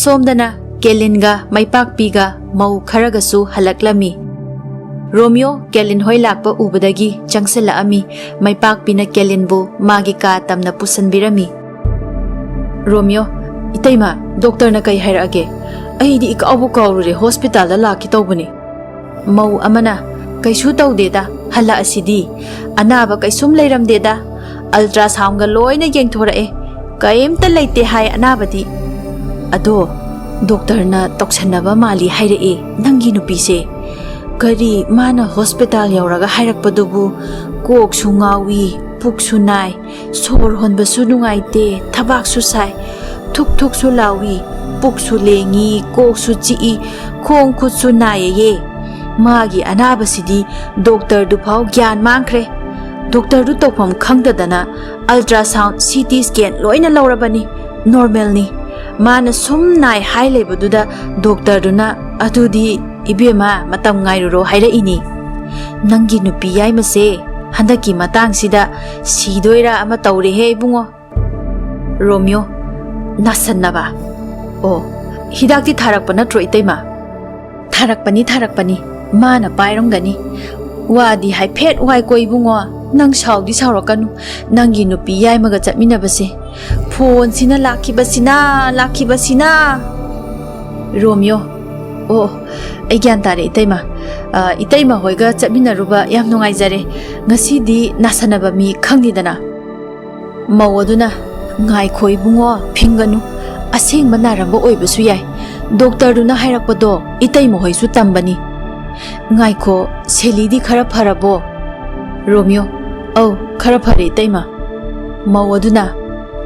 ꯁꯣꯝꯗꯅ ꯀꯦꯂꯤꯟꯒ ꯃꯩꯄꯥꯛꯄꯤꯒ ꯃꯧ ꯈꯔꯒꯁꯨ ꯍꯜꯂꯛꯂꯝꯃꯤ꯫ ꯔꯣꯃꯤꯌꯣ ꯀꯦꯂꯤꯟ ꯍꯣꯏ ꯂꯥꯛꯄ ꯎꯕꯗꯒꯤ ꯆꯪꯁꯤꯜꯂꯛꯑꯝꯃꯤ꯫ ꯃꯩꯄꯥꯛꯄꯤꯅ ꯀꯦꯂꯤꯟꯕꯨ ꯃꯥꯒꯤ ꯀꯥ ꯇꯝꯅ ꯄꯨꯁꯤꯟꯕꯤꯔꯝꯃꯤ꯫ ꯔꯣꯃꯤꯌꯣ, "ꯏꯇꯩꯃ, ꯗꯣꯛꯇꯔꯅ ꯀꯩ ꯍꯥꯏꯔꯛꯑꯒꯦ? ꯑꯩꯗꯤ ꯏꯀꯥꯎꯕꯨ ꯀꯥꯎꯔꯨꯔꯦ, ꯍꯣꯁꯄꯤꯇꯥꯜꯗ ꯂꯥꯛꯀꯦ ꯇꯧꯕꯅꯤ꯫" ꯃꯧ ꯑꯃꯅ, "ꯀꯩꯁꯨ ꯇꯧꯗꯦꯗ, ꯍꯜꯂꯛꯑꯁꯤꯗꯤ꯫ ꯑꯅꯥꯕ ꯀꯩꯁꯨꯝ ꯂꯩꯔꯝꯗꯦꯗ꯫ ꯑꯜꯇ꯭ꯔꯥꯁꯥꯎꯟꯒ ꯂꯣꯏꯅ ꯌꯦꯡꯊꯣꯔꯛꯑꯦ꯫ ꯀꯩꯝꯇ ꯂꯩꯇꯦ ꯍꯥꯏ ꯑꯅꯥꯕꯗꯤ꯫ ꯑꯗꯣ ꯗꯣꯛꯇꯔꯅ ꯇꯧꯁꯟꯅꯕ ꯃꯥꯜꯂꯤ ꯍꯥꯏꯔꯛꯑꯦ ꯅꯪꯒꯤ ꯅꯨꯄꯤꯁꯦ꯫ ꯀꯔꯤ ꯃꯥꯅ ꯍꯣꯁꯄꯤꯇꯥꯜ ꯌꯧꯔꯒ ꯍꯥꯏꯔꯛꯄꯗꯨꯕꯨ? ꯀꯣꯛꯁꯨ ꯉꯥꯎꯏ, ꯄꯨꯛꯁꯨ ꯅꯥꯏ, ꯁꯣꯔ ꯍꯣꯟꯕꯁꯨ ꯅꯨꯡꯉꯥꯏꯇꯦ, ꯊꯕꯥꯛꯁꯨ ꯁꯥꯏ, ꯊꯨꯛ ꯊꯨꯛꯁꯨ ꯂꯥꯎꯏ, ꯄꯨꯛꯁꯨ ꯂꯦꯡꯏ, ꯀꯣꯛꯁꯨ ꯆꯤꯛꯏ, ꯈꯣꯡ ꯈꯨꯠꯁꯨ ꯅꯥꯏꯌꯦꯌꯦ꯫ ꯃꯥꯒꯤ ꯑꯅꯥꯕꯁꯤꯗꯤ ꯗꯣꯛꯇꯔꯗꯨꯐꯥꯎ ꯒ꯭ꯌꯥꯟ ꯃꯥꯡꯈ꯭ꯔꯦ꯫ ꯗꯣꯛꯇꯔꯗꯨ ꯇꯧꯐꯝ ꯈꯪꯗꯗꯅ ꯑꯜꯇ꯭ꯔꯥꯁꯥꯎꯟ, ꯁꯤ ꯇꯤ ꯁ꯭ꯀꯦꯟ ꯂꯣꯏꯅ ꯂꯧꯔꯕꯅꯤ, ꯅꯣꯔꯃꯦꯜꯅꯤ꯫ ꯃꯥꯅ ꯁꯨꯝ ꯅꯥꯏ ꯍꯥꯏ ꯂꯩꯕꯗꯨꯗ ꯗꯣꯛꯇꯔꯗꯨꯅ, 'ꯑꯗꯨꯗꯤ ꯏꯕꯦꯝꯃ, ꯃꯇꯝ ꯉꯥꯏꯔꯨꯔꯣ' ꯍꯥꯏꯔꯛꯏꯅꯤ꯫ ꯅꯪꯒꯤ ꯅꯨꯄꯤ ꯌꯥꯏꯃꯁꯦ ꯍꯟꯗꯛꯀꯤ ꯃꯇꯥꯡꯁꯤꯗ ꯁꯤꯗꯣꯏꯔꯥ ꯑꯃ ꯇꯧꯔꯦꯍꯦ ꯏꯕꯨꯡꯉꯣ꯫" ꯔꯣꯃꯤꯌꯣ, "ꯅꯥꯁꯟꯅꯕ? ꯑꯣ, ꯍꯤꯗꯥꯛꯇꯤ ꯊꯥꯔꯛꯄ ꯅꯠꯇ꯭ꯔꯣ ꯏꯇꯩꯃ?" "ꯊꯥꯔꯛꯄꯅꯤ, ꯊꯥꯔꯛꯄꯅꯤ꯫ ꯃꯥꯅ ꯄꯥꯏꯔꯝꯒꯅꯤ꯫ ꯋꯥꯗꯤ ꯍꯥꯏꯐꯦꯠ ꯋꯥꯏꯀꯣ ꯏꯕꯨꯡꯉꯣ꯫ ꯅꯪ ꯁꯥꯎꯗꯤ ꯁꯥꯎꯔꯛꯀꯅꯨ꯫ ꯅꯪꯒꯤ ꯅꯨꯄꯤ ꯌꯥꯏꯃꯒ ꯆꯠꯃꯤꯟꯅꯕꯁꯦ꯫ ꯐꯣꯟꯁꯤꯅ ꯂꯥꯛꯈꯤꯕꯁꯤꯅ, ꯂꯥꯛꯈꯤꯕꯁꯤꯅ꯫" ꯔꯣꯃꯤꯌꯣ, "ꯑꯣ, ꯑꯩ ꯒ꯭ꯌꯥꯟ ꯇꯥꯔꯦ ꯏꯇꯩꯃ꯫ ꯑ, ꯏꯇꯩꯃ ꯍꯣꯏꯒ ꯆꯠꯃꯤꯟꯅꯔꯨꯕ ꯌꯥꯝ ꯅꯨꯡꯉꯥꯏꯖꯔꯦ꯫ ꯉꯁꯤꯗꯤ ꯅꯥꯁꯟꯅꯕ ꯃꯤ ꯈꯪꯗꯦꯗꯅ꯫" ꯃꯧ ꯑꯗꯨꯅ, ꯉꯥꯏꯈꯣ ꯏꯕꯨꯡꯉꯣ, ꯐꯤꯡꯒꯅꯨ꯫ ꯑꯁꯦꯡꯕ ꯅꯥꯔꯝꯕ ꯑꯣꯏꯕꯁꯨ ꯌꯥꯏ꯫ ꯗꯣꯛꯇꯔꯗꯨꯅ ꯍꯥꯏꯔꯛꯄꯗꯣ ꯏꯇꯩꯃ ꯍꯣꯏꯁꯨ ꯇꯝꯕꯅꯤ꯫ ꯉꯥꯏꯈꯣ, ꯁꯦꯂꯤꯗꯤ ꯈꯔ ꯐꯔꯕꯣ? ꯔꯣꯃꯤꯌꯣ, ꯑꯧ, ꯈꯔ ꯐꯔꯦ ꯏꯇꯩꯃ꯫ ꯃꯧ ꯑꯗꯨꯅ,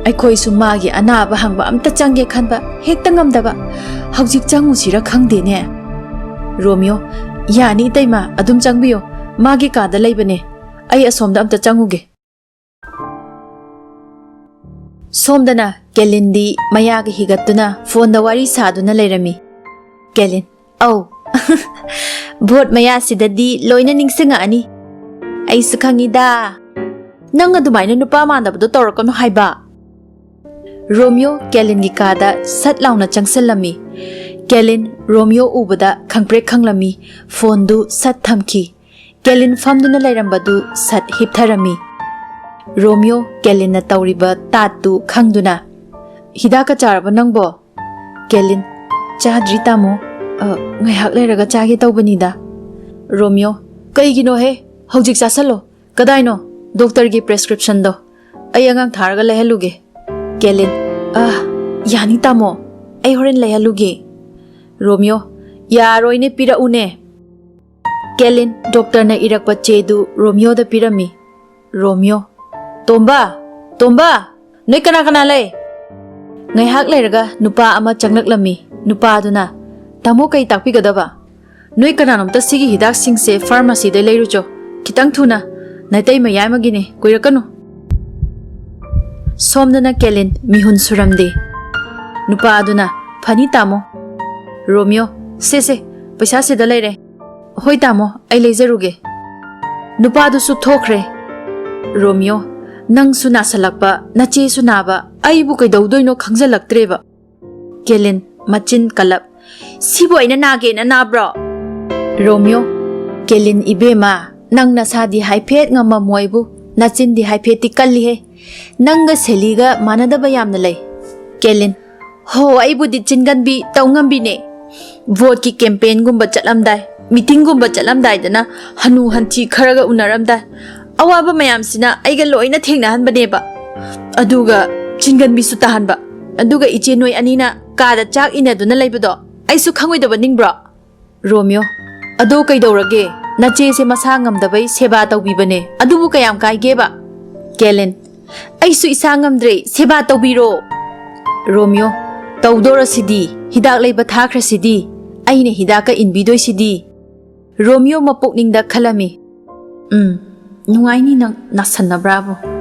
ꯑꯩꯈꯣꯏꯁꯨ ꯃꯥꯒꯤ ꯑꯅꯥꯕ ꯍꯪꯕ ꯑꯝꯇ ꯆꯪꯒꯦ ꯈꯟꯕ ꯍꯦꯛꯇ ꯉꯝꯗꯕ꯫ ꯍꯧꯖꯤꯛ ꯆꯪꯉꯨꯁꯤꯔ ꯈꯪꯗꯦꯅꯦ꯫ ꯔꯣꯃꯤꯌꯣ, ꯌꯥꯅꯤ ꯏꯇꯩꯃ, ꯑꯗꯨꯝ ꯆꯪꯕꯤꯌꯣ꯫ ꯃꯥꯒꯤ ꯀꯥꯗ ꯂꯩꯕꯅꯦ꯫ ꯑꯩ ꯑꯁꯣꯝꯗ ꯑꯝꯇ ꯆꯪꯉꯨꯒꯦ꯫ ꯁꯣꯝꯗꯅ ꯀꯦꯂꯤꯟꯗꯤ ꯃꯌꯥꯒ ꯍꯤꯒꯠꯇꯨꯅ ꯐꯣꯟꯗ ꯋꯥꯔꯤ ꯁꯥꯗꯨꯅ ꯂꯩꯔꯝꯃꯤ꯫ ꯀꯦꯂꯤꯟ, ꯑꯧ꯫ ꯚꯣꯠ ꯃꯌꯥꯁꯤꯗꯗꯤ ꯂꯣꯏꯅ ꯅꯤꯡꯁꯤꯡꯉꯛꯑꯅꯤ꯫ ꯑꯩꯁꯨ ꯈꯪꯉꯤꯗ꯫ ꯅꯪ ꯑꯗꯨꯃꯥꯏꯅ ꯅꯨꯄꯥ ꯃꯥꯟꯗꯕꯗꯣ ꯇꯧꯔꯛꯀꯅꯨ ꯍꯥꯏꯕ꯫ ꯔꯣꯃꯤꯌꯣ ꯀꯦꯂꯤꯟꯒꯤ ꯀꯥꯗ ꯁꯠ ꯂꯥꯎꯅ ꯆꯪꯁꯤꯜꯂꯝꯃꯤ꯫ ꯀꯦꯂꯤꯟ ꯔꯣꯃꯤꯌꯣ ꯎꯕꯗ ꯈꯪꯄ꯭ꯔꯦꯛ ꯈꯪꯂꯝꯃꯤ꯫ ꯐꯣꯟꯗꯨ ꯁꯠ ꯊꯝꯈꯤ꯫ ꯀꯦꯂꯤꯟ ꯐꯝꯗꯨꯅ ꯂꯩꯔꯝꯕꯗꯨ ꯁꯠ ꯍꯤꯞꯊꯔꯝꯃꯤ꯫ ꯔꯣꯃꯤꯌꯣ ꯀꯦꯂꯤꯟꯅ ꯇꯧꯔꯤꯕ ꯇꯥꯠꯇꯨ ꯈꯪꯗꯨꯅ, "ꯍꯤꯗꯥꯛꯀ ꯆꯥꯔꯕ ꯅꯪꯕꯣ?" ꯀꯦꯂꯤꯟ, "ꯆꯥꯗ꯭ꯔꯤ ꯇꯥꯃꯣ꯫ ꯑ, ꯉꯥꯏꯍꯥꯛ ꯂꯩꯔꯒ ꯆꯥꯒꯦ ꯇꯧꯕꯅꯤꯗ꯫" ꯔꯣꯃꯤꯌꯣ, "ꯀꯩꯒꯤꯅꯣꯍꯦ? ꯍꯧꯖꯤꯛ ꯆꯥꯁꯜꯂꯣ꯫ ꯀꯗꯥꯏꯅꯣ ꯗꯣꯛꯇꯔꯒꯤ ꯄ꯭ꯔꯦꯁꯀ꯭ꯔꯤꯞꯁꯟꯗꯣ? ꯑꯩ ꯑꯉꯥꯡ ꯊꯥꯔꯒ ꯂꯩꯍꯜꯂꯨꯒꯦ꯫" ꯀꯦꯂꯤꯟ, "ꯑ, ꯌꯥꯅꯤ ꯇꯥꯃꯣ꯫ ꯑꯩ ꯍꯣꯔꯦꯟ ꯂꯩꯍꯜꯂꯨꯒꯦ꯫" ꯔꯣꯃꯤꯌꯣ, "ꯌꯥꯔꯣꯏꯅꯦ, ꯄꯤꯔꯛꯎꯅꯦ꯫" ꯀꯦꯂꯤꯟ ꯗꯣꯛꯇꯔꯅ ꯏꯔꯛꯄ ꯆꯦꯗꯨ ꯔꯣꯃꯤꯌꯣꯗ ꯄꯤꯔꯝꯃꯤ꯫ ꯔꯣꯃꯤꯌꯣ, "ꯇꯣꯝꯕ! ꯇꯣꯝꯕ! ꯅꯣꯏ ꯀꯅꯥ ꯀꯅꯥ ꯂꯩ?" ꯉꯥꯏꯍꯥꯛ ꯂꯩꯔꯒ ꯅꯨꯄꯥ ꯑꯃ ꯆꯪꯂꯛꯂꯝꯃꯤ꯫ ꯅꯨꯄꯥꯗꯨꯅ, "ꯇꯥꯃꯣ, ꯀꯩ ꯇꯥꯛꯄꯤꯒꯗꯕ?" "ꯅꯣꯏ ꯀꯅꯥꯅꯣꯝꯇ ꯁꯤꯒꯤ ꯍꯤꯗꯥꯛꯁꯤꯡꯁꯦ ꯐꯥꯔꯃꯥꯁꯤꯗꯩ ꯂꯩꯔꯨꯆꯣ꯫ ꯈꯤꯇꯪ ꯊꯨꯅ꯫ ꯅꯥꯇꯩ ꯃꯌꯥꯏꯃꯒꯤꯅꯦ, ꯀꯨꯏꯔꯛꯀꯅꯨ꯫" ꯁꯣꯝꯗꯅ ꯀꯦꯂꯤꯟ ꯃꯤꯍꯨꯟ ꯁꯨꯔꯝꯗꯦ꯫ ꯅꯨꯄꯥ ꯑꯗꯨꯅ, "ꯐꯅꯤ ꯇꯥꯃꯣ꯫" ꯔꯣꯃꯤꯌꯣ, "ꯁꯦ ꯁꯦ, ꯄꯩꯁꯥ ꯁꯤꯗ ꯂꯩꯔꯦ꯫" "ꯍꯣꯏ ꯇꯥꯃꯣ, ꯑꯩ ꯂꯩꯖꯔꯨꯒꯦ꯫" ꯅꯨꯄꯥꯗꯨꯁꯨ ꯊꯣꯛꯈ꯭ꯔꯦ꯫ ꯔꯣꯃꯤꯌꯣ, "ꯅꯪꯁꯨ ꯅꯥꯁꯜꯂꯛꯄ, ꯅꯆꯦꯁꯨ ꯅꯥꯕ, ꯑꯩꯕꯨ ꯀꯩꯗꯧꯗꯣꯏꯅꯣ ꯈꯪꯖꯜꯂꯛꯇ꯭ꯔꯦꯕ꯫" ꯀꯦꯂꯤꯟ, ꯃꯆꯤꯟ ꯀꯜꯂꯞ, "ꯁꯤꯕꯨ ꯑꯩꯅ ꯅꯥꯒꯦꯅ ꯅꯥꯕ꯭ꯔꯣ?" ꯔꯣꯃꯤꯌꯣ, "ꯀꯦꯂꯤꯟ ꯏꯕꯦꯝꯃ, ꯅꯪ ꯅꯁꯥꯗꯤ ꯍꯥꯏꯐꯦꯠ ꯉꯝꯃꯝꯃꯣꯏꯕꯨ, ꯅꯆꯤꯟꯗꯤ ꯍꯥꯏꯐꯦꯠꯇꯤ ꯀꯜꯂꯤꯍꯦ꯫ ꯅꯪꯒ ꯁꯦꯂꯤꯒ ꯃꯥꯟꯅꯗꯕ ꯌꯥꯝꯅ ꯂꯩ꯫" ꯀꯦꯂꯤꯟ, "ꯍꯣ, ꯑꯩꯕꯨꯗꯤ ꯆꯤꯟꯒꯟꯕꯤ ꯇꯧ ꯉꯝꯕꯤꯅꯦ꯫ ꯚꯣꯠꯀꯤ ꯀꯦꯝꯄꯦꯟꯒꯨꯝꯕ ꯆꯠꯂꯝꯗꯥꯏ, ꯃꯤꯇꯤꯡꯒꯨꯝꯕ ꯆꯠꯂꯝꯗꯥꯏꯗꯅ ꯍꯅꯨ ꯍꯟꯊꯤ ꯈꯔꯒ ꯎꯅꯔꯝꯗꯥꯏ, ꯑꯋꯥꯕ ꯃꯌꯥꯝꯁꯤꯅ ꯑꯩꯒ ꯂꯣꯏꯅ ꯊꯦꯡꯅꯍꯟꯕꯅꯦꯕ꯫ ꯑꯗꯨꯒ ꯆꯤꯟꯒꯟꯕꯤꯁꯨ ꯇꯥꯍꯟꯕ꯫ ꯑꯗꯨꯒ ꯏꯆꯦ ꯅꯣꯏ ꯑꯅꯤꯅ ꯀꯥꯗ ꯆꯥꯛ ꯏꯟꯅꯗꯨꯅ ꯂꯩꯕꯗꯣ ꯑꯩꯁꯨ ꯈꯪꯉꯣꯏꯗꯕ ꯅꯤꯡꯕ꯭ꯔꯣ? ꯔꯣꯃꯤꯌꯣ, ꯑꯗꯣ ꯀꯩꯗꯧꯔꯒꯦ? ꯅꯆꯦꯁꯦ ꯃꯁꯥ ꯉꯝꯗꯕꯩ ꯁꯦꯕꯥ ꯇꯧꯕꯤꯕꯅꯦ, ꯑꯗꯨꯕꯨ ꯀꯌꯥꯝ ꯀꯥꯏꯒꯦꯕ? ꯀꯦꯂꯦꯟ, ꯑꯩꯁꯨ ꯏꯁꯥ ꯉꯝꯗ꯭ꯔꯦ, ꯁꯦꯕꯥ ꯇꯧꯕꯤꯔꯣ꯫ ꯔꯣꯃꯤꯌꯣ, ꯇꯧꯗꯣꯔꯁꯤꯗꯤ, ꯍꯤꯗꯥꯛ ꯂꯩꯕ ꯊꯥꯈ꯭ꯔꯁꯤꯗꯤ, ꯑꯩꯅ ꯍꯤꯗꯥꯛꯀ ꯏꯟꯕꯤꯗꯣꯏꯁꯤꯗꯤ꯫ ꯔꯣꯃꯤꯌꯣ ꯃꯄꯨꯛꯅꯤꯡꯗ ꯈꯜꯂꯝꯃꯤ, ꯎꯝ, ꯅꯨꯡꯉꯥꯏꯅꯤ ꯅꯪ ꯅꯥꯁꯟꯅꯕ꯭ꯔꯥꯕꯨ꯫